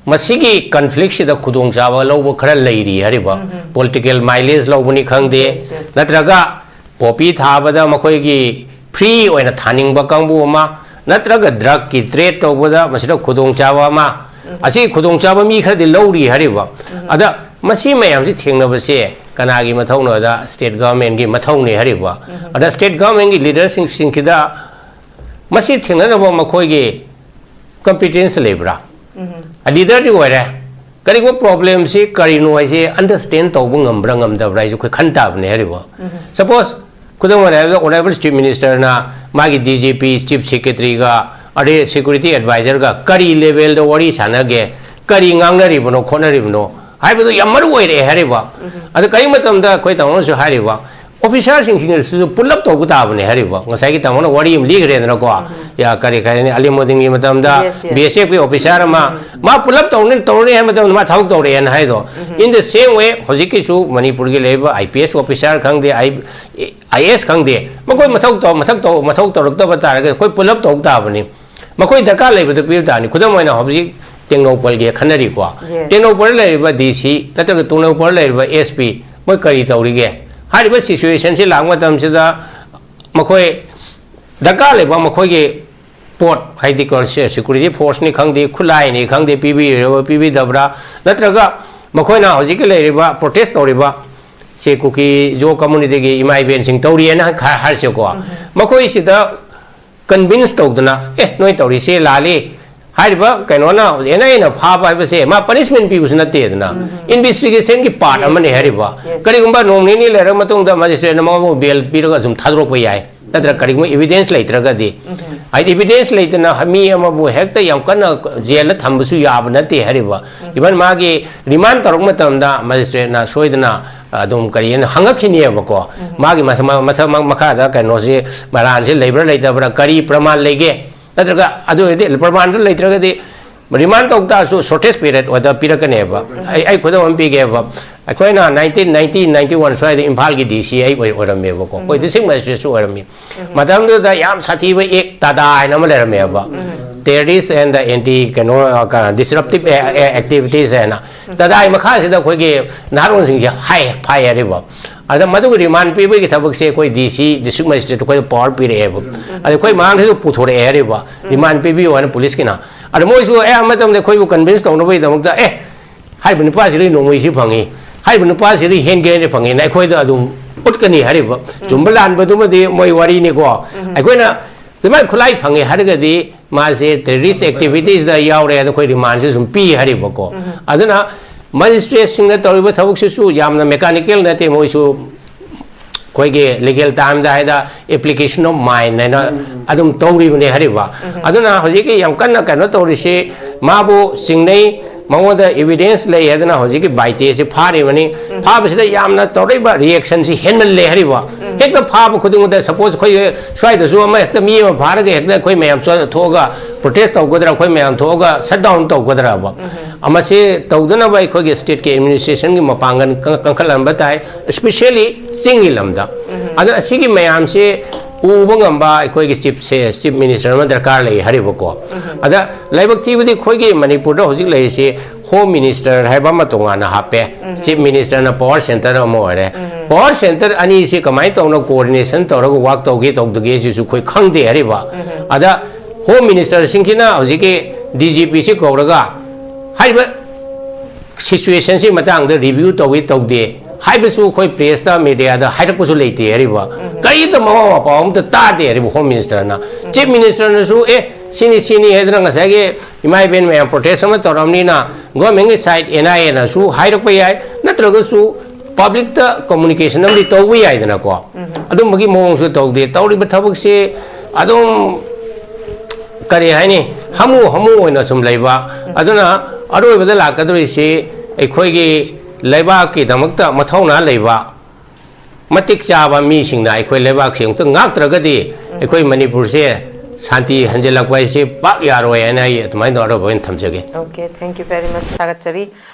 ꯃꯁꯤꯒꯤ conflict ꯁꯤꯗ ꯈꯨꯗꯣꯡꯆꯥꯕ ꯂꯧꯕ ꯈꯔ ꯂꯩꯔꯤ ꯍꯥꯏꯔꯤꯕ꯫ Political mileage ꯂꯧꯕꯅꯤ ꯈꯪꯗꯦ, Yes, yes. ꯅꯠꯇ꯭ꯔꯒ poppy ꯊꯥꯕꯗ ꯃꯈꯣꯏꯒꯤ free ꯑꯣꯏꯅ ꯊꯥꯅꯤꯡꯕ ꯀꯥꯡꯕꯨ ꯑꯃ, ꯅꯠꯇ꯭ꯔꯒ drug ꯀꯤ trade ꯇꯧꯕꯗ ꯃꯁꯤꯗ ꯈꯨꯗꯣꯡꯆꯥꯕ ꯑꯃ, ꯑꯁꯤ ꯈꯨꯗꯣꯡꯆꯥꯕ ꯃꯤ ꯈꯔꯗꯤ ꯂꯧꯔꯤ ꯍꯥꯏꯔꯤꯕ꯫ ꯑꯗ ꯃꯁꯤ ꯃꯌꯥꯝꯁꯤ ꯊꯦꯡꯅꯕꯁꯦ ꯀꯅꯥꯒꯤ ꯃꯊꯧꯅꯣꯗ state government ꯀꯤ ꯃꯊꯧꯅꯤ ꯍꯥꯏꯔꯤꯕ꯫ ꯑꯗ state government ꯀꯤ leader ꯁꯤꯡꯁꯤꯡꯁꯤꯗ ꯃꯁꯤ ꯊꯦꯡꯅꯅꯕ ꯃꯈꯣꯏꯒꯤ competence ꯂꯩꯕ꯭ꯔꯥ? ꯎꯝ꯫ ꯂꯤꯗꯔꯗꯤ ꯑꯣꯏꯔꯦ, ꯀꯔꯤꯒꯨꯝꯕ problem ꯁꯤ ꯀꯔꯤꯅꯣ ꯍꯥꯏꯁꯦ understand ꯇꯧꯕ ꯉꯝꯕ꯭ꯔꯥ ꯉꯝꯗꯕ꯭ꯔꯥ ꯍꯥꯏꯁꯦ ꯑꯩꯈꯣꯏ ꯈꯟ ꯇꯥꯕꯅꯦ ꯍꯥꯏꯔꯤꯕ꯫ ꯎꯝ꯫ Suppose, ꯈꯨꯗꯝ ꯑꯣꯏꯅ ꯍꯥꯏꯔꯕꯗ, Honourable Chief Minister ꯅ ꯃꯥꯒꯤ D G P, Chief Secretary ꯒ, ꯑꯗꯩ Security Advisor ꯒ ꯀꯔꯤ level ꯗ ꯋꯥꯔꯤ ꯁꯥꯟꯅꯒꯦ, ꯀꯔꯤ ꯉꯥꯡꯅꯔꯤꯕꯅꯣ ꯈꯣꯠꯅꯔꯤꯕꯅꯣ ꯍꯥꯏꯕꯗꯨ ꯌꯥꯝ ꯃꯔꯨ ꯑꯣꯏꯔꯛꯑꯦ ꯍꯥꯏꯔꯤꯕ꯫ ꯎꯝ꯫ ꯑꯗ ꯀꯔꯤ ꯃꯇꯝꯗ ꯑꯩꯈꯣꯏ ꯇꯥꯃꯣꯅꯁꯨ ꯍꯥꯏꯔꯤꯕ, officer ꯁꯤꯡꯁꯤꯅꯁꯨ ꯄꯨꯜꯂꯞ ꯇꯧꯕ ꯇꯥꯕꯅꯦ ꯍꯥꯏꯔꯤꯕ꯫ ꯉꯁꯥꯏꯒꯤ ꯇꯥꯃꯣꯅ ꯋꯥꯔꯤ ꯑꯃ ꯂꯤꯈ꯭ꯔꯦꯗꯅꯀꯣ, ꯎꯝ꯫ ꯌꯥ, ꯀꯔꯤ ꯀꯔꯤꯅꯤ, ꯑꯂꯤꯃꯨꯗꯤꯟꯒꯤ ꯃꯇꯝꯗ Yes, yes. B S F ꯀꯤ officer ꯑꯃ, ꯎꯝ꯫ ꯃꯥ ꯄꯨꯜꯂꯞ ꯇꯧꯅꯤ, ꯇꯧꯔꯅꯤ ꯍꯥꯏꯕ ꯃꯇꯝꯗ ꯃꯥ ꯊꯕꯛ ꯇꯧꯔꯛꯑꯦꯅ ꯍꯥꯏꯗꯣ꯫ ꯎꯝ꯫ In the same way, ꯍꯧꯖꯤꯛꯀꯤꯁꯨ ꯃꯅꯤꯄꯨꯔꯒꯤ ꯂꯩꯔꯤꯕ I P S officer ꯈꯪꯗꯦ, I, I A S ꯈꯪꯗꯦ, ꯃꯈꯣꯏ ꯃꯊꯧ ꯇꯧ-, ꯃꯊꯧ ꯇꯧ-, ꯃꯊꯧ ꯇꯧꯔꯛꯇꯕ ꯇꯥꯔꯒꯗꯤ ꯑꯩꯈꯣꯏ ꯄꯨꯜꯂꯞ ꯇꯧ ꯇꯥꯕꯅꯤ꯫ ꯃꯈꯣꯏ ꯗꯔꯀꯥꯔ ꯂꯩꯕꯗꯨ ꯄꯤꯕ ꯇꯥꯕꯅꯤ꯫ ꯈꯨꯗꯝ ꯑꯣꯏꯅ ꯍꯧꯖꯤꯛ ꯇꯦꯡꯅꯧꯄꯜꯒꯤ ꯈꯟꯅꯔꯤꯀꯣ꯫ Yes. ꯇꯦꯡꯅꯧꯄꯜꯗ ꯂꯩꯔꯤꯕ D C ꯅꯠꯇ꯭ꯔꯒ ꯇꯦꯡꯅꯧꯄꯜꯗ ꯂꯩꯔꯤꯕ S P, ꯃꯣꯏ ꯀꯔꯤ ꯇꯧꯔꯤꯒꯦ? ꯍꯥꯏꯔꯤꯕ situation ꯁꯤ ꯂꯥꯛꯄ ꯃꯇꯝꯁꯤꯗ ꯃꯈꯣꯏ ꯗꯔꯀꯥꯔ ꯂꯩꯕ ꯃꯈꯣꯏꯒꯤ ꯄꯣꯠ, ꯍꯥꯏꯗꯤ ꯀꯣ, ꯁꯦ-, security force ꯅꯤ ꯈꯪꯗꯦ, ꯈꯨꯠꯂꯥꯏꯅꯤ ꯈꯪꯗꯦ, ꯄꯤꯕꯤꯔꯤꯕ ꯄꯤꯕꯤꯗꯕ꯭ꯔꯥ, ꯅꯠꯇ꯭ꯔꯒ ꯃꯈꯣꯏꯅ ꯍꯧꯖꯤꯛꯀꯤ ꯂꯩꯔꯤꯕ protest ꯇꯧꯔꯤꯕ ꯁꯦ ꯀꯨꯀꯤ ꯖꯣ community ꯒꯤ ꯏꯃꯥ ꯏꯕꯦꯟꯁꯤꯡ ꯇꯧꯔꯤꯑꯅ ꯍꯥꯏ-, ꯍꯥꯏꯔꯁꯦꯀꯣ, ꯎꯝ꯫ ꯃꯈꯣꯏꯁꯤꯗ convince ꯇꯧꯗꯅ, "ꯑꯦ, ꯅꯣꯏ ꯇꯧꯔꯤꯁꯦ ꯂꯥꯜꯂꯤ", ꯍꯥꯏꯔꯤꯕ ꯀꯩꯅꯣꯅ, N I A ꯅ ꯐꯥꯕ ꯍꯥꯏꯕꯁꯦ ꯃꯥ punishment ꯄꯤꯕꯁꯨ ꯅꯠꯇꯦꯗꯅ, ꯎꯝ꯫ Investigation ꯒꯤ part Yes, ꯑꯃꯅꯤ yes, ꯍꯥꯏꯔꯤꯕ꯫ Yes. ꯀꯔꯤꯒꯨꯝꯕ ꯅꯣꯡ ꯅꯤꯅꯤ ꯂꯩꯔꯕ ꯃꯇꯨꯡꯗ magistrate ꯅ ꯃꯉꯣꯟꯗ bail ꯄꯤꯔꯒ ꯁꯨꯝ ꯊꯥꯗꯣꯔꯛꯄ ꯌꯥꯏ, ꯅꯠꯇ꯭ꯔꯒ ꯀꯔꯤꯒꯨꯝꯕ evidence ꯂꯩꯇ꯭ꯔꯒꯗꯤ꯫ ꯎꯝ꯫ ꯍꯥꯏꯗꯤ evidence ꯂꯩꯇꯅ ꯃꯤ ꯑꯃꯕꯨ ꯍꯦꯛꯇ ꯌꯥꯝ ꯀꯟꯅ jail ꯗ ꯊꯝꯕꯁꯨ ꯌꯥꯕ ꯅꯠꯇꯦ ꯍꯥꯏꯔꯤꯕ꯫ ꯎꯝ꯫ Even ꯃꯥꯒꯤ remand ꯇꯧꯔꯛꯄ ꯃꯇꯝꯗ magistrate ꯅ ꯁꯣꯏꯗꯅ ꯑꯗꯨꯝ ꯀꯔꯤ ꯍꯥꯏꯅ ꯍꯪꯉꯛꯈꯤꯅꯦꯕꯀꯣ꯫ ꯎꯝ꯫ ꯃꯥꯒꯤ ꯃꯊ-, ꯃ-, ꯃꯊꯛ-, ꯃ-, ꯃꯈꯥꯗ ꯀꯩꯅꯣꯁꯤ, ꯃꯔꯥꯟꯁꯤ ꯂꯩꯕ꯭ꯔꯥ ꯂꯩꯇꯕ꯭ꯔꯥ, ꯀꯔꯤ ꯄ꯭ꯔꯃꯥꯟ ꯂꯩꯒꯦ? ꯅꯠꯇ꯭ꯔꯒ ꯑꯗꯨ ꯑꯣꯏꯔꯗꯤ ꯄ꯭ꯔꯃꯥꯟꯗꯨ ꯂꯩꯇ꯭ꯔꯒꯗꯤ ꯔꯤꯃꯥꯟ ꯇꯧ ꯇꯥꯔꯁꯨ ꯁꯣꯔꯇꯦꯁ ꯄꯤꯔꯤꯌꯗ ꯑꯣꯏꯗ ꯄꯤꯔꯛꯀꯅꯦꯕ꯫ ꯑꯩ ꯑꯩ ꯈꯨꯗꯝ ꯑꯃ ꯄꯤꯒꯦꯕ꯫ ꯑꯩꯈꯣꯏꯅ ꯅꯥꯏꯟꯇꯤꯟ ꯅꯥꯏꯟꯇꯤ ꯅꯥꯏꯟꯇꯤ ꯋꯥꯟ ꯁ꯭ꯋꯥꯏꯗ ꯏꯝꯐꯥꯜꯒꯤ ꯗꯤ ꯁꯤ ꯑꯩ ꯑꯣꯏ ꯑꯣꯏꯔꯝꯃꯦꯕꯀꯣ, ꯑꯩꯈꯣꯏ ꯗꯤꯁꯇ꯭ꯔꯤꯛ ꯃꯦꯖꯤꯁꯇ꯭ꯔꯦꯠꯁꯨ ꯑꯣꯏꯔꯝꯃꯤ꯫ ꯃꯇꯝꯗꯨꯗ ꯌꯥꯝ ꯁꯥꯊꯤꯕ ꯑꯦꯛ ꯇꯥꯗꯥ ꯍꯥꯏꯅ ꯑꯃ ꯂꯩꯔꯝꯃꯦꯕ, ꯇꯦꯔꯤꯁ ꯑꯦꯟ ꯗ ꯑꯦꯟꯇꯤ ꯀꯩꯅꯣ ꯗꯤꯁꯔꯞꯇꯤꯞ ꯑꯦꯛꯇꯤꯚꯤꯇꯤꯁ ꯍꯥꯏꯅ꯫ ꯇꯥꯗꯥꯒꯤ ꯃꯈꯥꯁꯤꯗ ꯑꯩꯈꯣꯏꯒꯤ ꯅꯍꯥꯔꯣꯟꯁꯤꯡꯁꯦ ꯍꯥꯏ ꯐꯥꯏ ꯍꯥꯏꯔꯤꯕ꯫ ꯑꯗ ꯃꯗꯨꯒꯤ ꯔꯤꯃꯥꯟ ꯄꯤꯕꯒꯤ ꯊꯕꯛꯁꯦ ꯑꯩꯈꯣꯏ ꯗꯤ ꯁꯤ, ꯗꯤꯁꯇ꯭ꯔꯤꯛ ꯃꯦꯖꯤꯁꯇ꯭ꯔꯦꯠ ꯑꯩꯈꯣꯏꯗ ꯄꯋꯥꯔ ꯄꯤꯔꯛꯑꯦꯕ꯫ ꯑꯗ ꯑꯩꯈꯣꯏ ꯃꯥꯡꯗꯁꯨ ꯄꯨꯊꯣꯔꯛꯑꯦ ꯍꯥꯏꯔꯤꯕ, ꯔꯤꯃꯥꯟ ꯄꯤꯕꯤꯌꯨ ꯍꯥꯏꯅ ꯄꯨꯂꯤꯁꯀꯤꯅ꯫ ꯑꯗ ꯃꯣꯏꯁꯨ ꯑꯌꯥꯝꯕ ꯃꯇꯝꯗ ꯑꯩꯈꯣꯏꯕꯨ ꯀꯟꯚꯤꯟꯁ ꯇꯧꯅꯕꯒꯤꯗꯃꯛꯇ, "ꯑꯦ, ꯍꯥꯏꯔꯤꯕ ꯅꯨꯄꯥꯁꯤꯗꯤ ꯅꯣꯡꯃꯩꯁꯤ ꯐꯪꯉꯤ, ꯍꯥꯏꯔꯤꯕ ꯅꯨꯄꯥꯁꯤꯗꯤ ꯍꯦꯟ ꯒ꯭ꯔꯦꯅꯦꯗ ꯐꯪꯉꯤꯅ ꯑꯩꯈꯣꯏꯗ ꯑꯗꯨꯝ ꯎꯠꯀꯅꯤ" ꯍꯥꯏꯔꯤꯕ꯫ ꯆꯨꯝꯕ ꯂꯥꯟꯕꯗꯨꯃꯗꯤ ꯃꯣꯏ ꯋꯥꯔꯤꯅꯤꯀꯣ꯫ ꯑꯩꯈꯣꯏꯅ ꯑꯗꯨꯃꯥꯏꯅ ꯈꯨꯠꯂꯥꯏ ꯐꯪꯉꯦ ꯍꯥꯏꯔꯒꯗꯤ ꯃꯥꯁꯦ ꯇꯦꯔꯤꯁ ꯑꯦꯛꯇꯤꯚꯤꯇꯤꯁꯇ ꯌꯥꯎꯔꯦ ꯍꯥꯏꯅ ꯑꯩꯈꯣꯏ ꯔꯤꯃꯥꯟꯁꯦ ꯁꯨꯝ ꯄꯤ ꯍꯥꯏꯔꯤꯕꯀꯣ꯫ ꯑꯗꯨꯅ ꯃꯦꯖꯤꯁꯇ꯭ꯔꯦꯠꯁꯤꯡꯅ ꯇꯧꯔꯤꯕ ꯊꯕꯛꯁꯤꯁꯨ ꯌꯥꯝꯅ ꯃꯦꯀꯥꯅꯤꯀꯦꯜ ꯅꯠꯇꯦ, ꯃꯣꯏꯁꯨ ꯑꯩꯈꯣꯏꯒꯤ ꯂꯤꯒꯦꯜ ꯇꯥꯔꯝꯗ ꯍꯥꯏꯗ ꯑꯦꯄ꯭ꯂꯤꯀꯦꯁꯟ ꯑꯣꯐ ꯃꯥꯏꯟ ꯍꯥꯏꯅ ꯑꯗꯨꯝ ꯇꯧꯔꯤꯕꯅꯦ ꯍꯥꯏꯔꯤꯕ꯫ ꯑꯗꯨꯅ ꯍꯧꯖꯤꯛꯀꯤ ꯌꯥꯝ ꯀꯟꯅ ꯀꯩꯅꯣ ꯇꯧꯔꯤꯁꯤ, ꯃꯥꯕꯨ ꯆꯤꯡꯅꯩ, ꯃꯉꯣꯟꯗ ꯏꯕꯤꯗꯦꯟꯁ ꯂꯩ ꯍꯥꯏꯗꯅ ꯍꯧꯖꯤꯛꯀꯤ ꯕꯥꯏꯇꯦꯁꯤ ꯐꯥꯔꯤꯕꯅꯤ꯫ ꯐꯥꯕꯁꯤꯗ ꯌꯥꯝꯅ ꯇꯧꯔꯛꯏꯕ ꯔꯤꯌꯦꯛꯁꯟꯁꯤ ꯍꯦꯟꯃꯜꯂꯦ ꯍꯥꯏꯔꯤꯕ꯫ ꯍꯦꯛꯇ ꯐꯥꯕ ꯈꯨꯗꯤꯡꯃꯛꯇ, ꯁꯄꯣꯁ ꯑꯩꯈꯣꯏ ꯁ꯭ꯋꯥꯏꯗꯁꯨ ꯑꯃ ꯍꯦꯛꯇ ꯃꯤ ꯑꯃ ꯐꯥꯔꯒ ꯍꯦꯛꯇ ꯑꯩꯈꯣꯏ ꯃꯌꯥꯝ ꯆꯣ-, ꯊꯣꯛꯑꯒ ꯄ꯭ꯔꯣꯇꯦꯁ ꯇꯧꯒꯗ꯭ꯔꯥ, ꯑꯩꯈꯣꯏ ꯃꯌꯥꯝ ꯊꯣꯛꯑꯒ ꯁꯠ ꯗꯥꯎꯟ ꯇꯧꯒꯗ꯭ꯔꯕ? ꯃꯁꯤ ꯇꯧꯗꯅꯕ ꯑꯩꯈꯣꯏꯒꯤ ꯁ꯭ꯇꯦꯠꯀꯤ ꯑꯦꯗꯃꯤꯅꯤꯁꯇ꯭ꯔꯦꯁꯟꯒꯤ ꯃꯄꯥꯡꯒꯜ ꯀ-, ꯀꯟꯈꯠꯍꯟꯕ ꯇꯥꯏ, ꯏꯁꯄꯤꯁꯦꯜꯂꯤ ꯆꯤꯡꯒꯤ ꯂꯝꯗ꯫ ꯑꯗꯨꯅ ꯑꯁꯤꯒꯤ ꯃꯌꯥꯝꯁꯤ ꯎꯕ ꯉꯝꯕ ꯑꯩꯈꯣꯏꯒꯤ ꯆꯤꯐꯁꯦ, ꯆꯤꯐ ꯃꯤꯅꯤꯁꯇꯔ ꯑꯃ ꯗꯔꯀꯥꯔ ꯂꯩ ꯍꯥꯏꯔꯤꯕꯀꯣ꯫ ꯑꯗ ꯂꯥꯏꯕꯛ ꯊꯤꯕꯗꯤ ꯑꯩꯈꯣꯏꯒꯤ ꯃꯅꯤꯄꯨꯔꯗ ꯍꯧꯖꯤꯛ ꯂꯩꯔꯤꯁꯤ ꯍꯣꯝ ꯃꯤꯅꯤꯁꯇꯔ ꯍꯥꯏꯕ ꯑꯃ ꯇꯣꯉꯥꯟꯅ ꯍꯥꯞꯄꯦ, ꯆꯤꯐ ꯃꯤꯅꯤꯁꯇꯔꯅ ꯄꯋꯥꯔ ꯁꯦꯟꯇꯔ ꯑꯃ ꯑꯣꯏꯔꯦ꯫ ꯄꯋꯥꯔ ꯁꯦꯟꯇꯔ ꯑꯅꯤꯁꯤ ꯀꯃꯥꯏꯅ ꯇꯧꯅ ꯀꯣꯑꯣꯔꯗꯤꯅꯦꯁꯟ ꯇꯧꯔꯒ ꯋꯥꯛ ꯇꯧꯒꯦ ꯇꯧꯗꯒꯦ ꯁꯤꯁꯨ ꯑꯩꯈꯣꯏ ꯈꯪꯗꯦ ꯍꯥꯏꯔꯤꯕ꯫ ꯑꯗ ꯍꯣꯝ ꯃꯤꯅꯤꯁꯇꯔꯁꯤꯡꯁꯤꯅ ꯍꯧꯖꯤꯛꯀꯤ ꯗꯤ ꯖꯤ ꯄꯤꯁꯤ ꯀꯧꯔꯒ ꯍꯥꯏꯔꯤꯕ ꯁꯤꯆꯨꯋꯦꯁꯟꯁꯤ ꯃꯇꯥꯡꯗ ꯔꯤꯚ꯭ꯌꯨ ꯇꯧꯏ ꯇꯧꯗꯦ ꯍꯥꯏꯕꯁꯨ ꯑꯩꯈꯣꯏ ꯄ꯭ꯔꯦꯁꯇ, ꯃꯦꯗꯤꯌꯥꯗ ꯍꯥꯏꯔꯛꯄꯁꯨ ꯂꯩꯇꯦ ꯍꯥꯏꯔꯤꯕ꯫ ꯀꯔꯤꯝꯇ ꯃꯋꯥ ꯃꯄꯥꯎ ꯑꯃꯇ ꯇꯥꯗꯦ ꯍꯥꯏꯔꯤꯕ ꯍꯣꯝ ꯃꯤꯅꯤꯁꯇꯔꯅ꯫ ꯆꯤꯐ ꯃꯤꯅꯤꯁꯇꯔꯅꯁꯨ, "ꯑꯦ, ꯁꯤꯅꯤ, ꯁꯤꯅꯤ" ꯍꯥꯏꯗꯅ ꯉꯁꯥꯏꯒꯤ ꯏꯃꯥ ꯏꯕꯦꯟ ꯃꯌꯥꯝ ꯄ꯭ꯔꯣꯇꯦꯁ ꯑꯃ ꯇꯧꯔꯕꯅꯤꯅ ꯒꯣꯔꯃꯦꯟꯒꯤ ꯁꯥꯏꯠ ꯑꯦꯟ ꯑꯥꯏ ꯑꯦꯅꯁꯨ ꯍꯥꯏꯔꯛꯄ ꯌꯥꯏ, ꯅꯠꯇ꯭ꯔꯒꯁꯨ ꯄꯕ꯭ꯂꯤꯛꯇ ꯀꯝꯃꯨꯅꯤꯀꯦꯁꯟ ꯑꯃꯗꯤ ꯇꯧꯕ ꯌꯥꯏꯗꯅꯀꯣ꯫ ꯑꯗꯨꯝꯕꯒꯤ ꯃꯑꯣꯡꯁꯨ ꯇꯧꯗꯦ꯫ ꯇꯧꯔꯤꯕ ꯊꯕꯛꯁꯤ ꯑꯗꯨꯝ ꯀꯔꯤ ꯍꯥꯏꯅꯤ, ꯍꯥꯃꯨ ꯍꯥꯃꯨ ꯑꯣꯏꯅ ꯁꯨꯝ ꯂꯩꯕ꯫ ꯑꯗꯨꯅ ꯑꯔꯣꯏꯕꯗ ꯂꯥꯛꯀꯗꯧꯔꯤꯁꯤ ꯑꯩꯈꯣꯏꯒꯤ ꯂꯩꯕꯥꯛꯀꯤꯗꯃꯛꯇ ꯃꯊꯧꯅꯥ ꯂꯩꯕ, ꯃꯇꯤꯛ ꯆꯥꯕ ꯃꯤꯁꯤꯡꯅ ꯑꯩꯈꯣꯏ ꯂꯩꯕꯥꯛꯁꯤ ꯑꯃꯨꯛꯇ ꯉꯥꯛꯇ꯭ꯔꯒꯗꯤ ꯑꯩꯈꯣꯏ ꯃꯅꯤꯄꯨꯔꯁꯦ ꯁꯥꯟꯇꯤ ꯍꯟꯖꯤꯜꯂꯛꯄ ꯍꯥꯏꯁꯤ ꯄꯥꯛ ꯌꯥꯔꯣꯏ ꯍꯥꯏꯅ ꯑꯩ ꯑꯗꯨꯃꯥꯏꯅ ꯇꯧꯔꯒ ꯑꯣꯏꯅ ꯊꯝꯖꯒꯦ꯫ Okay, thank you very much. ꯊꯥꯒꯠꯆꯔꯤ꯫